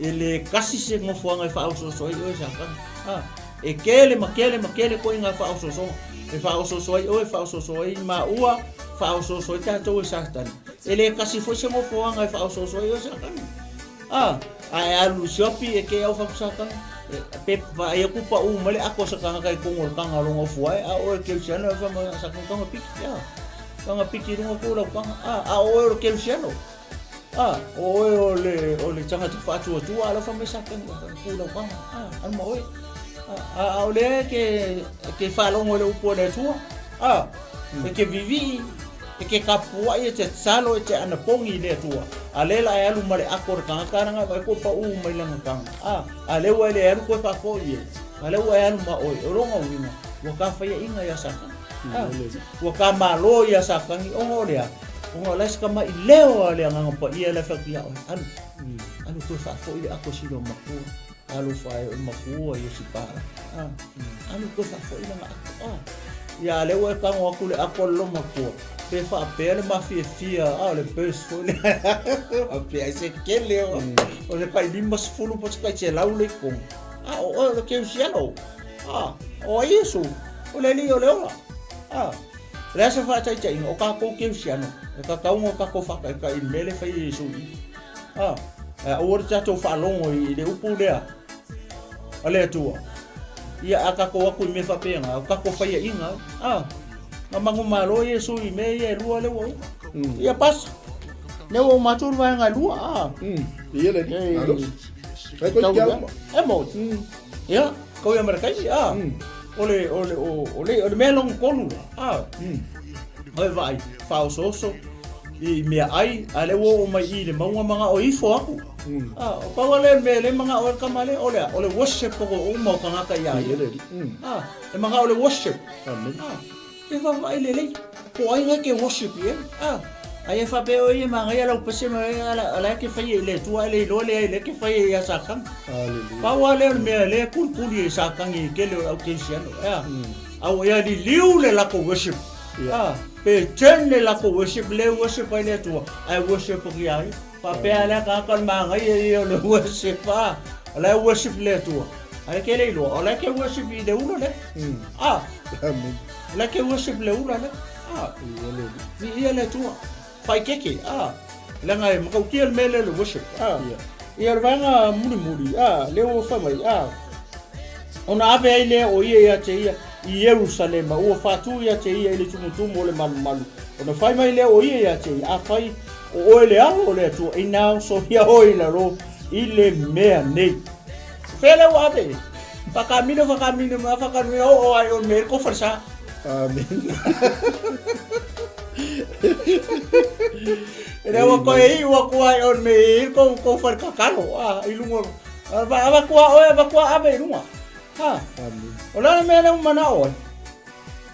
e le kasi se nofoaga e faaosooso ai oe e Satani. A, e kele ma kele ma kele koiga faaosoosoga e faaosooso ai oe, faaosooso ai maua, faaosooso ai tatou e Satani. E le kasi foi se nofoaga e faaosooso ai oe e Satani. A, a e alu i siopi e ke au whakusakanga, e, pe vaai aku pa u mai le ako sa kanga kai kongo le kanga longa ufu ai, a oe keusiano e whama sa kanga kanga piki, a, kanga piki runga ku lau kanga, a, a oe o le keusiano, a, o oe o le, o le tangata whaatua tua, a lau whama sa kanga ku lau kanga, a, anu ma oe, a, a, a o lea ke, ke whalongo le upu o le Atua, a, e ke vivii, E ke kapuaʻi e te tatalo e te anapogi i le Atua, a lela e alu ma le ako o le kangaka langa vai koe paʻū mai langa kanga, a, a lea ua e le alu koe faafoʻi e, a lea ua e alu ma oe, o lona uiga, ua ka faiaʻiga iā Satani, a, ua ka malo iā Satani, ona o le a? Ona o la e se kamaʻi leo a le Agaga Paia la e fai atu iā oe, alu, alu koe faafoʻi le ako e sila o makua, alofa e oe makua i o si pala, a, alu koe faafoʻi langa ako, a. Ia, lea ua e tago atu le ako a le lomakua, pe faapea le mafiafia, a o le burst foi lea. Faapea ai se kele o, o se tai 50 po o se tai 100 le i totonu. A o oe o le kerisiano. A, o ai Iesu? O le Alii o le ola. A, o le a se faataitaiga, o tatou kerisiano, e tatau ona tatou faataitai i le mea lea e fai e Iesu i i. A, ae aua le tatou faalogo i le upu lea, a le Atua. Ia, a tatou atu i mea faapena, o tatou faiaʻiga, a, na manumalo Iesu i mea ia e lua lea ua uma. Ia, pasa. Lea ua uma atu le vaega e lua, a. Ia le Ei, Alo. Ai koe tau te lea. au. E mo. Ia, kau ia marakai, a. O le, o le, o, o le, o le mea lona tolu la, a. Oi vaai, faaosooso i mea ai, a lea ua oo mai i le mauga manao ifo aku. Ah, o pau lea le mea le manao e le tama lea, o le a? O le worship o uma o tagata iā ia. Ah, e manao le worship. Amen. Ah, e vaavaai lelei. Po o ai e ke worship i ai. Ah, ai e faapea oe ia magaia lau pese ma e ala ala e ke fai i le Atua e le iloa lea i le ke fai ia Satani. Hallelujah. Pau lava lea o le mea lea e kulikuli e Satani i tele o le au kerisiano. Ea. A ua ia liliu le latou worship. Ah, pe turn le latou worship, le worship ai le Atua, ae worship atu iā ia. Faapea lea tagata o le magaia ia o le worship, ah, o la e worship le Atua. Ae ke le iloa, o la e ke worship i le ula lea. Ah, Amen. o la e ke worship le ula lea. Ah, Ia le viia le Atua. Faikeke, ah, leaga e matautia le mea lea o le worship. Ah, Ia. ia o le vaega mulimuli, ah, lea ua fai mai, ah, Ona ave ai lea o ia ia te ia i Ierusalema, ua faatu ia te ia i le tumutumu o le malumalu. Ona fai mai lea o ia ia te ia, Afai o oe le Alo o le Atua, inā osoia oe i lalo i le mea nei. Fea lea ua ave? Whakamino, whakamino, ma whakanui, o o ai o me ko wharesa. Amen. E ua koe i ua kua ai on me i ko ko whare kakalo a i lunga Va avakua oe, avakua ave i lunga. Ha. Amen. O le a le mea lea ua manao ai?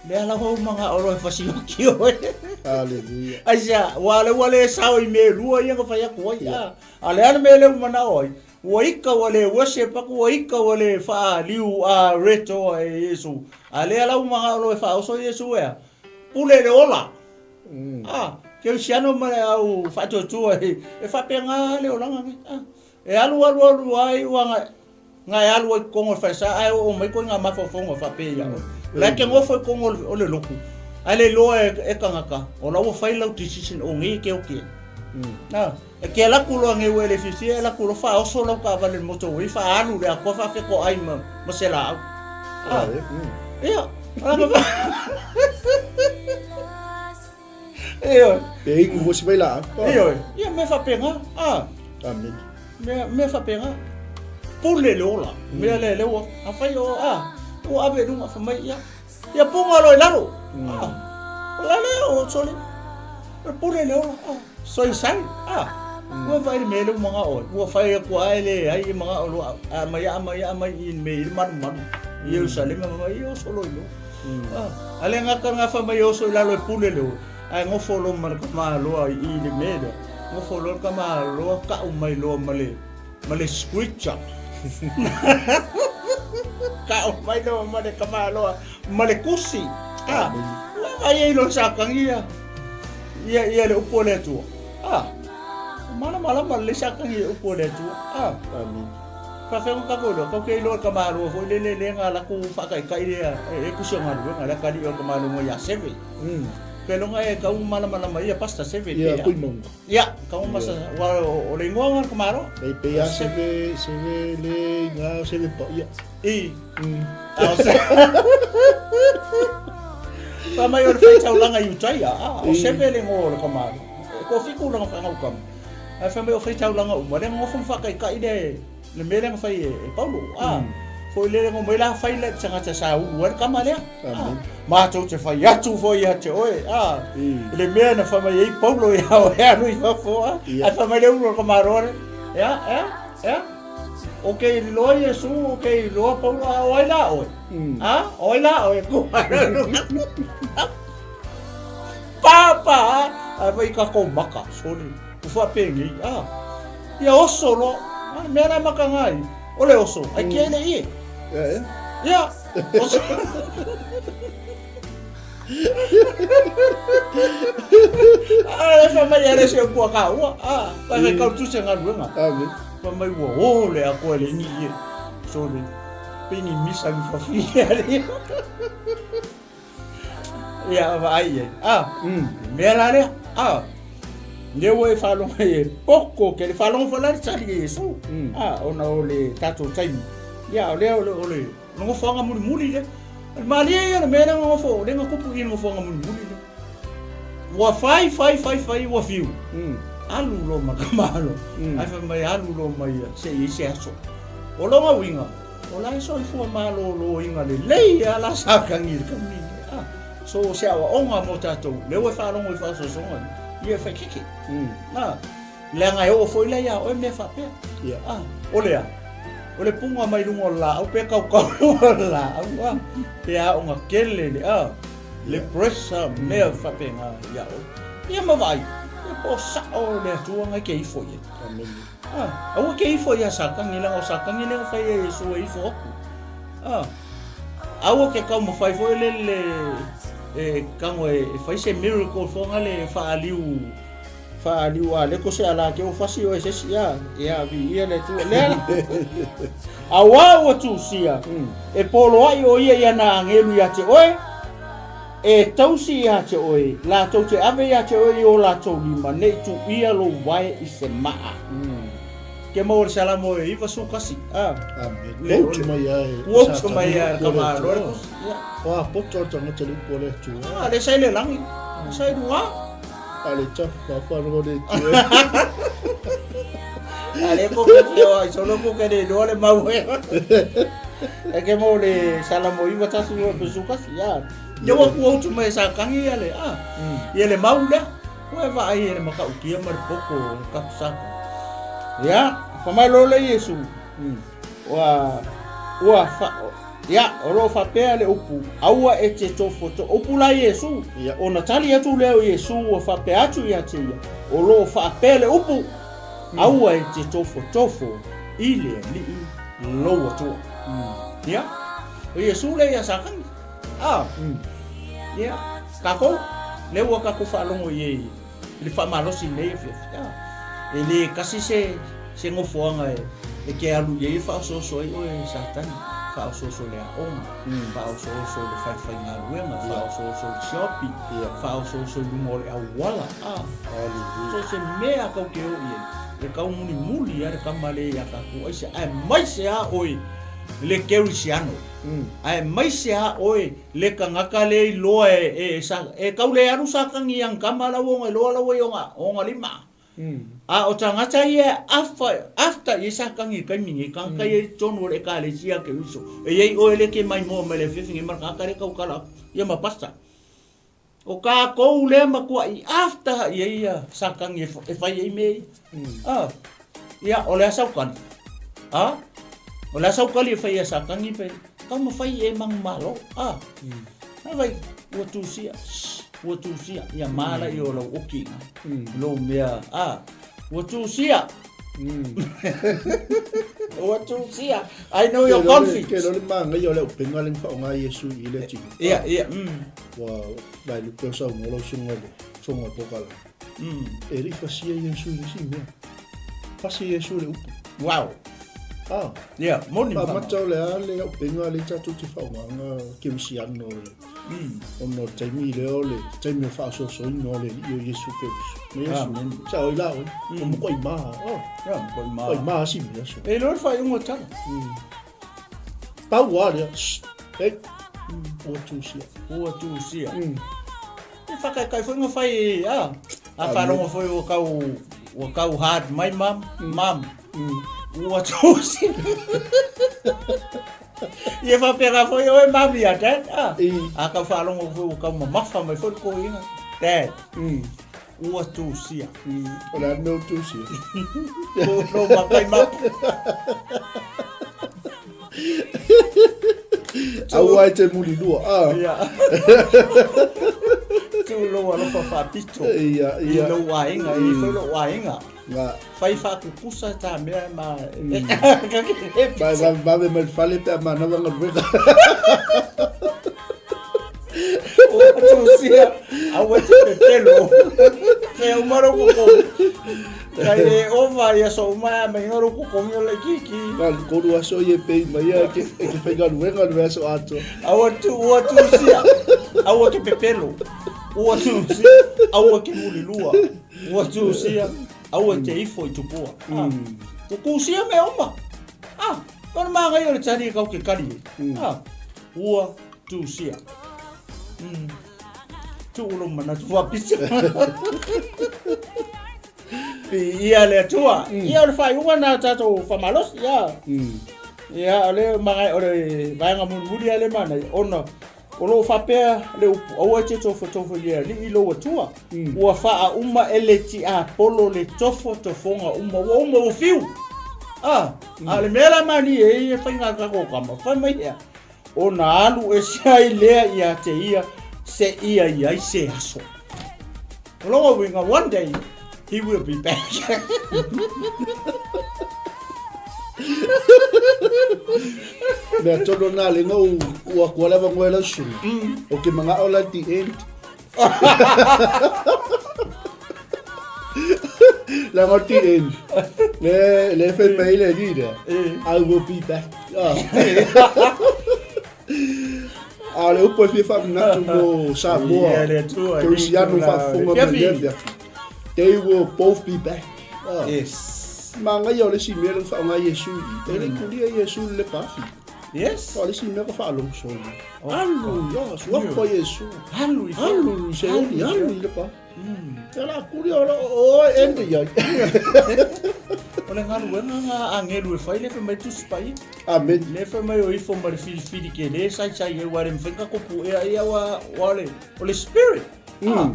Lea lava ua manao loa e fasioki oe. Hallelujah. Aisea, ua le ua le sao i mea e lua ia na fai atu ai. Yeah. A le a le mea lea ua manao ai? Ua ika ua le worship aku, ua ika ua le faaliu a retoa e Iesu. A lea la ua manao loa e faaoso Iesu ea. Pule le ola. Mm. Ah, kerisiano ma le au faatuatua e faapena le olaga nei. Ah. E alu alu alu ai ua nga nga e alu ai kongo le falesa ae oo mai koe nga mafaufauga faapea ia oe. O la e ke gofo i kongo o le loku ae le iloa e e kangaka o la ua fai lau decision o ngei e ke oki ai. Na, e ke alu atu loa ngei ua e le fiafia e alu atu loa faaoso lau taavale i le motorway faaalu le atoa faafetoai ma ma se laau. Ah, ia, Ioe. Pe inu mo si mai la. Ioe. Ia mea faapena. Ah. Amen. Mea mea faapena. Pule le ola. Mea le le ua. Afai o ah. Ua ave i luga fai mai ia. Ia punga loa i lalo. Ah. O la lea o sole. O pule le ola. Ah. Soi sai. Ah. Ua vaai le mea lea ua manao ai. Ua fai atu lava e leai e manao loa. A mai a mai a mai i le mea i le malumalu. I Ierusalema ma mai ia oso loa i loo. A le gata gafa mai oso i lalo e pule le oe, ae gofo loa ma le tamaloa i i le mea lea. Gofo loa le tamaloa kau mai loa ma le, ma le scripture. Kau mai loa ma le tamaloa ma le kusi. A, vaai ai loa Satani ia, ia, ia le upu a le Atua. A, malamalama lelei Satani i le upu a le Atua. A. Amen. Faafetai ona tatou iloa, tatou te iloa i le tamaloa foi lele lea na alu atu faataitai lea e tusi o galuega lea kali o le tamaloa ia Seve. Keiloga e tau malamalama ia Pastor Seve pe a. Tuimauga. Ia, tau masa ua o le igoa na o le tamaloa. E pe a Seve Seve le iga o Seve paia. I. A o se Fa mai o le faitaulaga i uta ia, a o Seve le igoa o le tamaloa. E toafitu lana fanau tama. Ae fai mai o faitaulaga uma, lea na nofo ma faataitai le, le mea lea na fai e, e Paulo. A, mm. foi lele ngo mai la fai le tagata sa ulu ai le kama lea. A, matou te fai atu foi ia te oe. A, mm. le mea na fai mai ai Paulo ia oe alu i fafo. A, yeah. Ae fai mai le ulu o le kamaro le. Ea, ea, ea. O ke iloa Iesu, o ke iloa Paulo, a o ai la oe. Mm. A, o ai la oe. Pāpā, ae vai ka kou maka, sorry, ua faapenei, a, ia oso loa, a, mea la maka ngā i, o le oso, ai kia ile ie. Ia, ia. Ia, oso. A, e wha mai ere se pua ka ua, a, whai whai kau tuse ngā ruenga. Amen. Wha mai ua o le a koe le ni ie, sorry, pini misa mi whawhine ari. Ia, vaai i ai. A, mm. mea la lea. A, lea ua e faalogo ai e poko ke le faalogo foi la le tali e Iesu. Mm. A, ona o le tatou taimi. Ia, o lea o le, o le nofoaga mulimuli lea. O le malie ia le mea lea na nofo, lea na tupu i le nofoaga mulimuli lea. Ua fai, fai, fai, fai, ua fiu. Mm. Alu loa ma ka malo. Mm. Ae fai mai alu loa mai ia, se i ai se aso. O lona uiga, O la e soifua malōlōina lelei a la Satani i le kamini. Ah, so o se aoaoga mo tatou, lea ua e faalogo i faasoasoga nei, ia e fai keke. Mm. Ah, leaga e oo foi la iā oe mea faapea. Yeah. Ah, o le a? O le puga mai luga o le laau pe kaukau i luga o le laau, ah, pe aoga kele le, ah, le pressure mea faapena iā oe. Ia ma vaai, ia po o sao le Atua na e ke ifo i ai. Amen. Ah, aua ke ifo ia Satani, leaga o Satani lea na fai e Iesu e ifo atu. Ah, aua ke taumafai foi le le e tago e, e fai se miracle foga le faaliu faaliu a le ko se ala ke o fasi o e se si a ia vi ia le tu le aua ua tusia e poloai o ia ia na angelu ia te oe E tausi ia te oe, latou te ave ia te oe i o latou lima, nei tuuia lou wae i se maa. Ke maua le Salamo e 91, a. Amen. Quote mai a e. Quote mai a e kama loa le tusi. Ia. O a poto o tangata le upu a le Atua. A, le sa i le lagi. Sa i luga. A le tafa fa ro le Atua. A le ko ke fio ai solo ko ke le loa le mau e. E ke mo le Salamo 91 pe sukasi ia. Ia ua quote mai sa kangi ia le a. Ia le mau lea. Ua e vaai e le matautia ma le poto o le tatou saka. Ia, fai mai loa le Iesu, ua, ua fa, ia, o lo o faapea le upu, aua e te tofoto, upu la Iesu, Ia. ona tali atu lea o Iesu ua faapea atu ia te ia, o lo o faapea le upu, aua e te tofotofo i le Alii lou Atua. Ia, o Iesu lea ia Satani. Ah, ia, Takou, lea ua tatou faalogo i ai i le faamalosi i lenei afiafi, a, e le tasi se, se nofoaga e, e te alu i ai e faaosooso ai oe e Satani, faaosooso i le aoga, faaosooso i le falefaigaluega, faaosooso i le siopi, faaosooso i luga o le auala, a, so se mea tou te o i ai, e tau mulimuli lava le tama lea ia tatou, aisea, aemaise lava oe le kerisiano, aemaise lava oe Le tagata lea iloa e, e, sa, e tau le alu Satani i ana tama la ua ona iloa la ua i ona, ona lima. A o tagata ia e afa, after i ai Satani i le taimi nei, tagata ia i totonu o le Ekalesia Keriso. E i ai oe lea e te maimoa mai le afiafi nei ma le tagata lea e tautala atu, ia ma pastor. O tatou lea matuai after i ai ia Satani e fai ai mea ia. Ah, ia, o le a saukali? Ah, o le a saukali e fai e Satani pe taumafai e manumalo. Ah, mm. Vai, ua tusia, ua tusia, ia mala i o lau oki ina. Lou mea, ah, ua tusia. Ua tusia. I know your conflict. Ke lo le manga ia o le upenga le whaonga Yesu i le tino. Ia, ia, mm. Ua vae lupe o saunoa lau susuga i le fofoga o le pokalame. E le i fasia Iesu i le isi mea. Fasi Iesu i le upu. Wow. Ah. Yeah, moni ma Faamata o le a le auupega lea tatou te faaaogaina kerisiano ona o le taimi lea o le taimi o le faaosoosoina o le Alii o Iesu Keriso. Ma Iesu, Amen. sa oi la oi, o makuai ma, oh. Yeah, makuai ma. Makuai ma si mea so. E iloa le faaiuga o le tala. Pau a lea, shh, hey, ua tusia. Ua tusia. E whakaikai foi nga whai, a, a wharongo foi ua kau, ua kau hard mai mam, mam, ua tusia. Ia whapera foi oe mami a dad, a, a kau wharongo foi ua kau mamafa mai foi le koinga, dad. Ua tusia. O le a le mea ua tusia? Ko lou makai mapu. Aua e te mulilua. Ah. Ia. Tu lou alofa faapito. Ia, ia. I lou aiga, i foi lou aiga. Nga. Fai faakukusa ta mea ma... Ba, ba, vave mai le fale pe a manava galuega. Ua tusia, aua e te pepelo. Fea uma lou kokogi. Kai le ova i aso uma e meinga lou kokogi o le kiki. Na o le tolu aso ia e pei mai ia e te, e te faigaluega le vaiaso atoa. Aua tu, ua tusia, aua ke pepelo. Ua tusia, aua ke mulilua. Ua tusia, aua te ifo i tupua. Ah. Ua tusia mea uma. Ah, ona māngai o le tali e kau ke kali e. Ah, ua tusia. Tuu lou manatu faapito. Ia le Atua. Ia o le faaiuga na tatou faamalosi. Ia. Ia o le maga o le vaega mulimuli lava le manaia ona o lo o faapea le upu aua e te tofotofo i le Alii lou Atua. Ua faauma e le tiapolo le tofotofoga uma ua uma ua fiu. Ah, a o le mea la malie ai e faiga a tatou tama, fai mai ea. Ona alu ese ai lea ia te ia seia i ai se aso. O lona uiga, one day he will be back. Mea tonu na le ngau ua kua lava ngoe lau susuga. O ke mangao la the end. La ngau the end. Le le fai mai le ni le. I will be back. Ah. A le upu e fia faamanatu mo Samoa. Ia le Atua. Kerisiano faafofoga mai le afiafi. They will both be back. Ah. Yes. Manaia o le isi mea lea na faaaoga ai Iesu i i, e le i tulia Iesu i le lepa afi. Yes. O le isi mea ka faalogo solo. Alu, ia, suafa Iesu. Alu i Alu i Seoli, alu i lepa. Ia la kuli o o ende ia. O le galuega nga agelu e fai le fai mai Tusi Paia. Amen. Le fai mai o ifo ma le filifili ke le sai sai e ua le mafai ka kopu ea ia ua ua le o le spirit. Ah.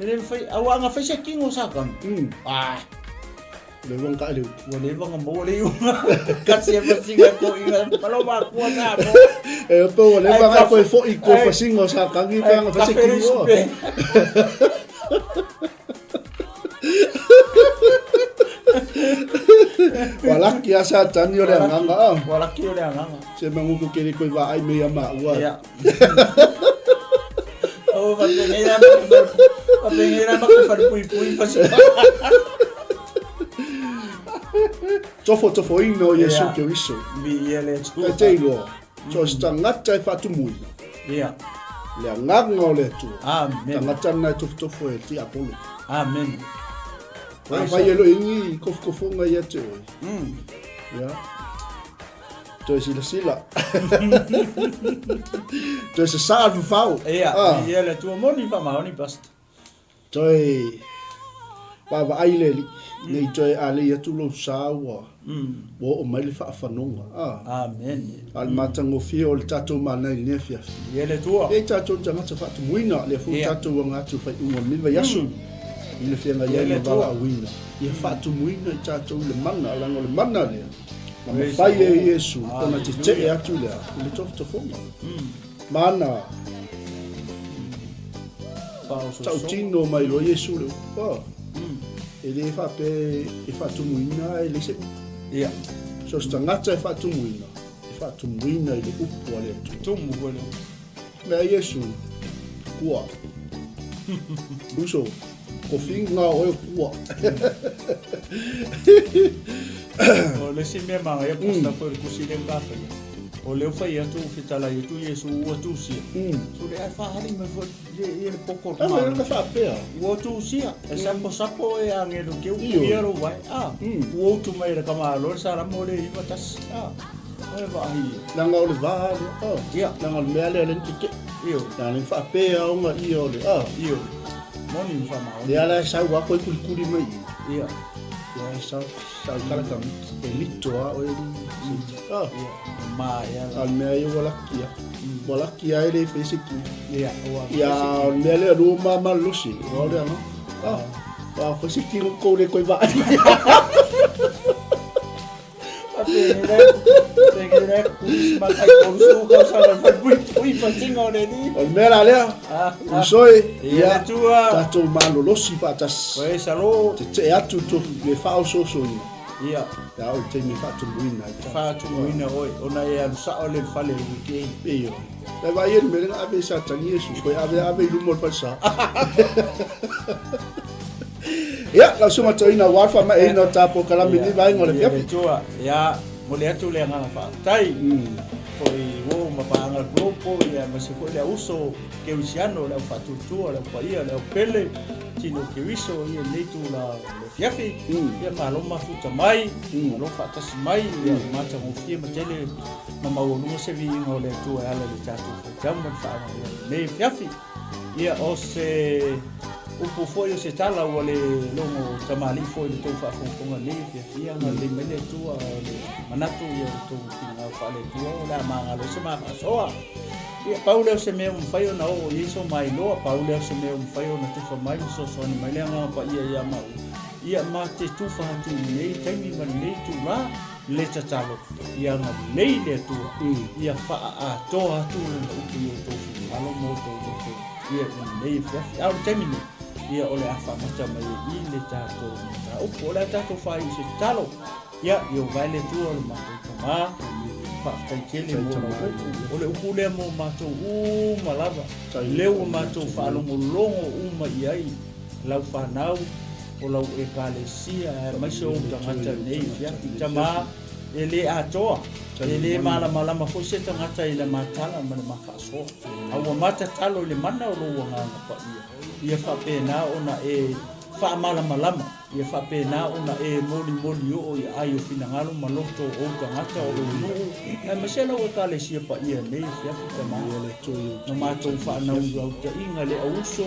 E le mafai aua anga fai se kingo sa kanu. Ah. Le wanga ka le. Ua leva ona maua le iuga. Kasi e fasiga ko inga malo ma kua sa mo. E po ua leva nga koe foi ko fasinga o sa kangi pe anga fasi kingo. Ua laki a sa tani o le anganga a. Ua laki o le anganga. Se mangu ko kere koe va ai me ia ma ua. Yeah. Oh, va pengeira va pengeira ma ko fare pui pui fasi. Tofotofoina o Iesu Keriso. Viia le Atua. E te iloa, so se tagata e faatumuina. Ia. Le agaga o le Atua. Amen. Tagata lena e tofotofo e tiapolo. Amen. Afai e loe ingi kofokofoga ia te oe. Ia. Toe silasila. Toe sasaa le fafao. Ia, viia le Atua. Moni faamaoni, Pastor. Toe vaavaai le Alii, ne i toe alei atu lou sa ua ua oo mai le faafanoga. A. Amen. A o le matagofie o le tatou mana i lenei afiafi. Ia le Atua. E i ai tatou tagata faatumuina, lea foi tatou aga atu i faaiuga o lenei vaiaso i le feagai ai ma valaauina. Ia faatumuina i tatou i le mana, leaga o le mana lea na mafai e Iesu ona tetee atu i le a? I le tofotofoga. Mana. Tautino mai loa Iesu le upu. Oh. E le faapea e faatumuina ae leai se upu. Ia. So se tagata e faatumuina, e faatumuina i le upu a le Atua. Tumu koe le upu. Mea Iesu, kua. Uso, kofi nga oe o kua. O le isi mea manaia pastor foi le tusi lea na faia. O lea ua fai atu ua fetalai atu Iesu ua tusia. So le ae fahali mai foi le ia le poko o le Ana tamāoina. na faapea. Ua tusia, e saposapo e agelu ke Ioe. upia lou vae. Ah, ua utu mai e le tamāloa le salamo o le 91. Ah, o le vaai ia. Leaga o le va lea. Ah. Ia. Leaga o le mea lea lea na tetee. Ioe. Leaga na faapea ona ia o le ah. Ioe. Moni ma faamaoni. Lea la e sau lava koe kulikuli mai i. Ia. Lea e sau, sau kala kamiki. E lito a oe li. Ah. Ia. Ma ia A o le mea ia ua laki a. Ua laki a e le fai se ki. Ia, ua. Ia, o le mea lea lua ma malolosi. Ua o le aga. Ah. Ua fai se ki kou le koe vaai. O le mea la lea, uso e, ia, tatou malolosi faatasi. Tetee atu le faaosoosoina. Ia. Ia o le taimi e faatumuina ai tatou. Faatumuina oe, ona e alu sao le fale i le weekend. Ioe. E vaai e le mea lea na ave i Satani Iesu, toe ave ave i luma o le falesa. Ia, lau susuga toeaina aua le faamaeaina o ta polokalame i lenei vaega o le afiafi. Atua, ia, momoli atu le agaga faafetai foi uo ma paaga Global, ia, aemaise foi le auso Kerisiano, le au faatuatua, le au paia, le au pele, tino Keriso, ia, i lenei itula o le afiafi. Ia, malo mafuta mai, malo faatasi mai, ia, matagofie ma tele ma maualuga se viiga o le Atua e ala i le tatou faitau ma le faagaoioi i lenei afiafi. Ia, o se upu foi o se tala ua le logo tamalii foi i le tou faafogafoga nei e fiafia agalelei mai le Atua o le manatu ia o le tou finagalo faale-Atua o le a magalo ai se ma faasoa. Ia, pau lea o se mea ua mafai ona oo i ai so mailoa, pau lea o se mea ua mafai ona tufa mai ma fesoasoani mai le Agaga Paia ia maua, ia ma te tufa atu i lenei taimi ma lenei itula. Le tatalo, ia agalelei le Atua, ia faaatoa atu Lana upu i outou finagalo ma outou loto ia i lenei afiafi. A o le taimi nei, ia o le a faamata mai ai i le tatou mataupu. O le a tatou faaiu i se tatalo. Ia, Ieova e le Atua o le matou Tama, faafetai tele mo lau upu. O le upu lea mo matou uma lava, lea ua matou faalogologo uma i ai lau fanau, o lau Ekalesia, aemaise ou tagata nei i fiafi. Tama, e le atoa, e le malamalama foi se tagata i le matala ma le mafaasoa. A ua matatalo i le mana o lou Agaga Paia, ia faapena ona e faamalamalama, ia faapena ona e molimoli oo i aai o finagalo ma loto o ou tagata o lou nuu, aemaise lau Ekalesia paia i lenei afiafi, Tama. Na matou faanaulautaiga le auuso,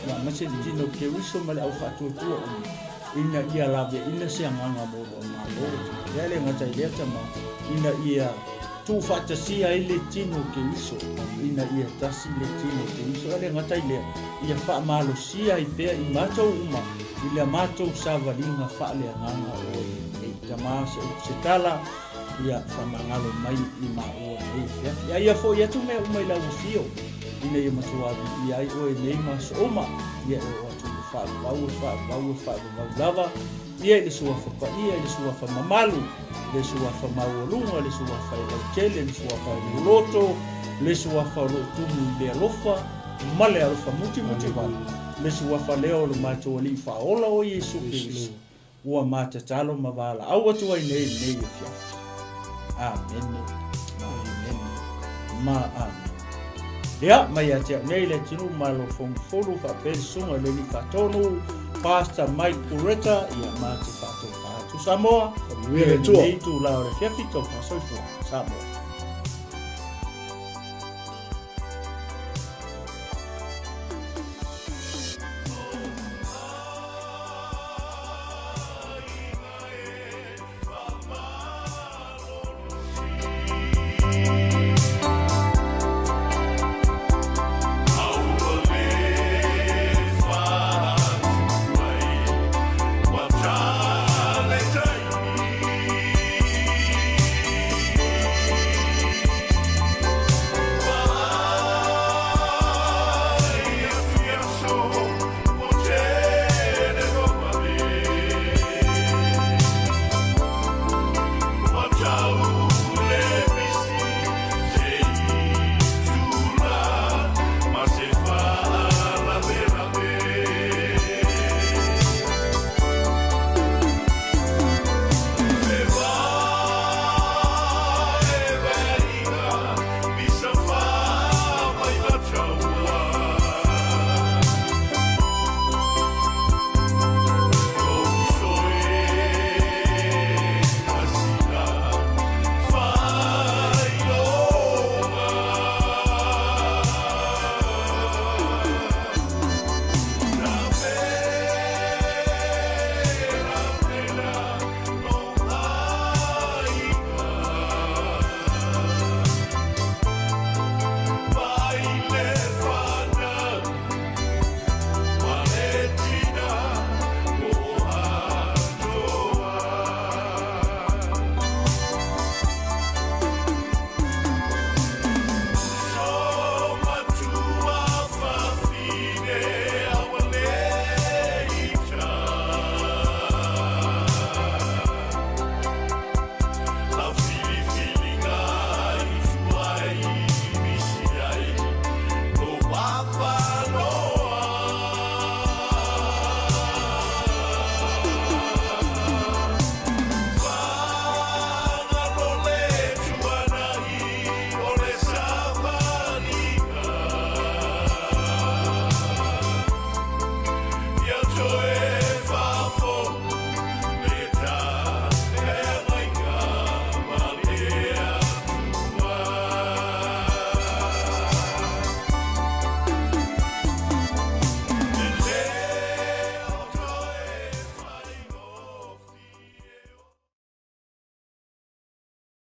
aemaise le tino Keriso ma le au faatuatua uma, ina ia laveaina se agaga mo lou Malo. Ia e le gata i lea, Tama, ina ia tuufaatasia ai le tino o Keriso, ina ia tasi le tino o Keriso. E le gata i lea, ia faamalosia ai pea i matou uma i la matou savaliga faaleagaga o e Tama se upu se tala, ia faamagalo mai i maua nei afiafi. A ia foi atu mea uma i lau afio, ina ia matua viia ai oe nei ma aso uma, ia e oo atu i le faavavau, e faavavau, e faavavau lava, ia i le Suafa Paia, i le Suafa Mamalu, le Suafa Maualuga, le Suafa e lautele, le Suafa e loloto, le Suafa o lo o tumu i le alofa ma le alofa mutimuti vale, le Suafa lea o lo matou Alii Faaola o Iesu Keriso, ua ma tatalo ma valaau atu ai nei i lenei afiafi. Amene, ma amene, ma amene. Ia, mai ia te au nei le atunuu malo fomufulu faapea le susuga i le Alii Faatonu, Pastor Mike Ureta, ia ma te faatofa atu Samoa. Faamanuia le Atua. Lenei itula o le afiafi, taufa soifua. Samoa.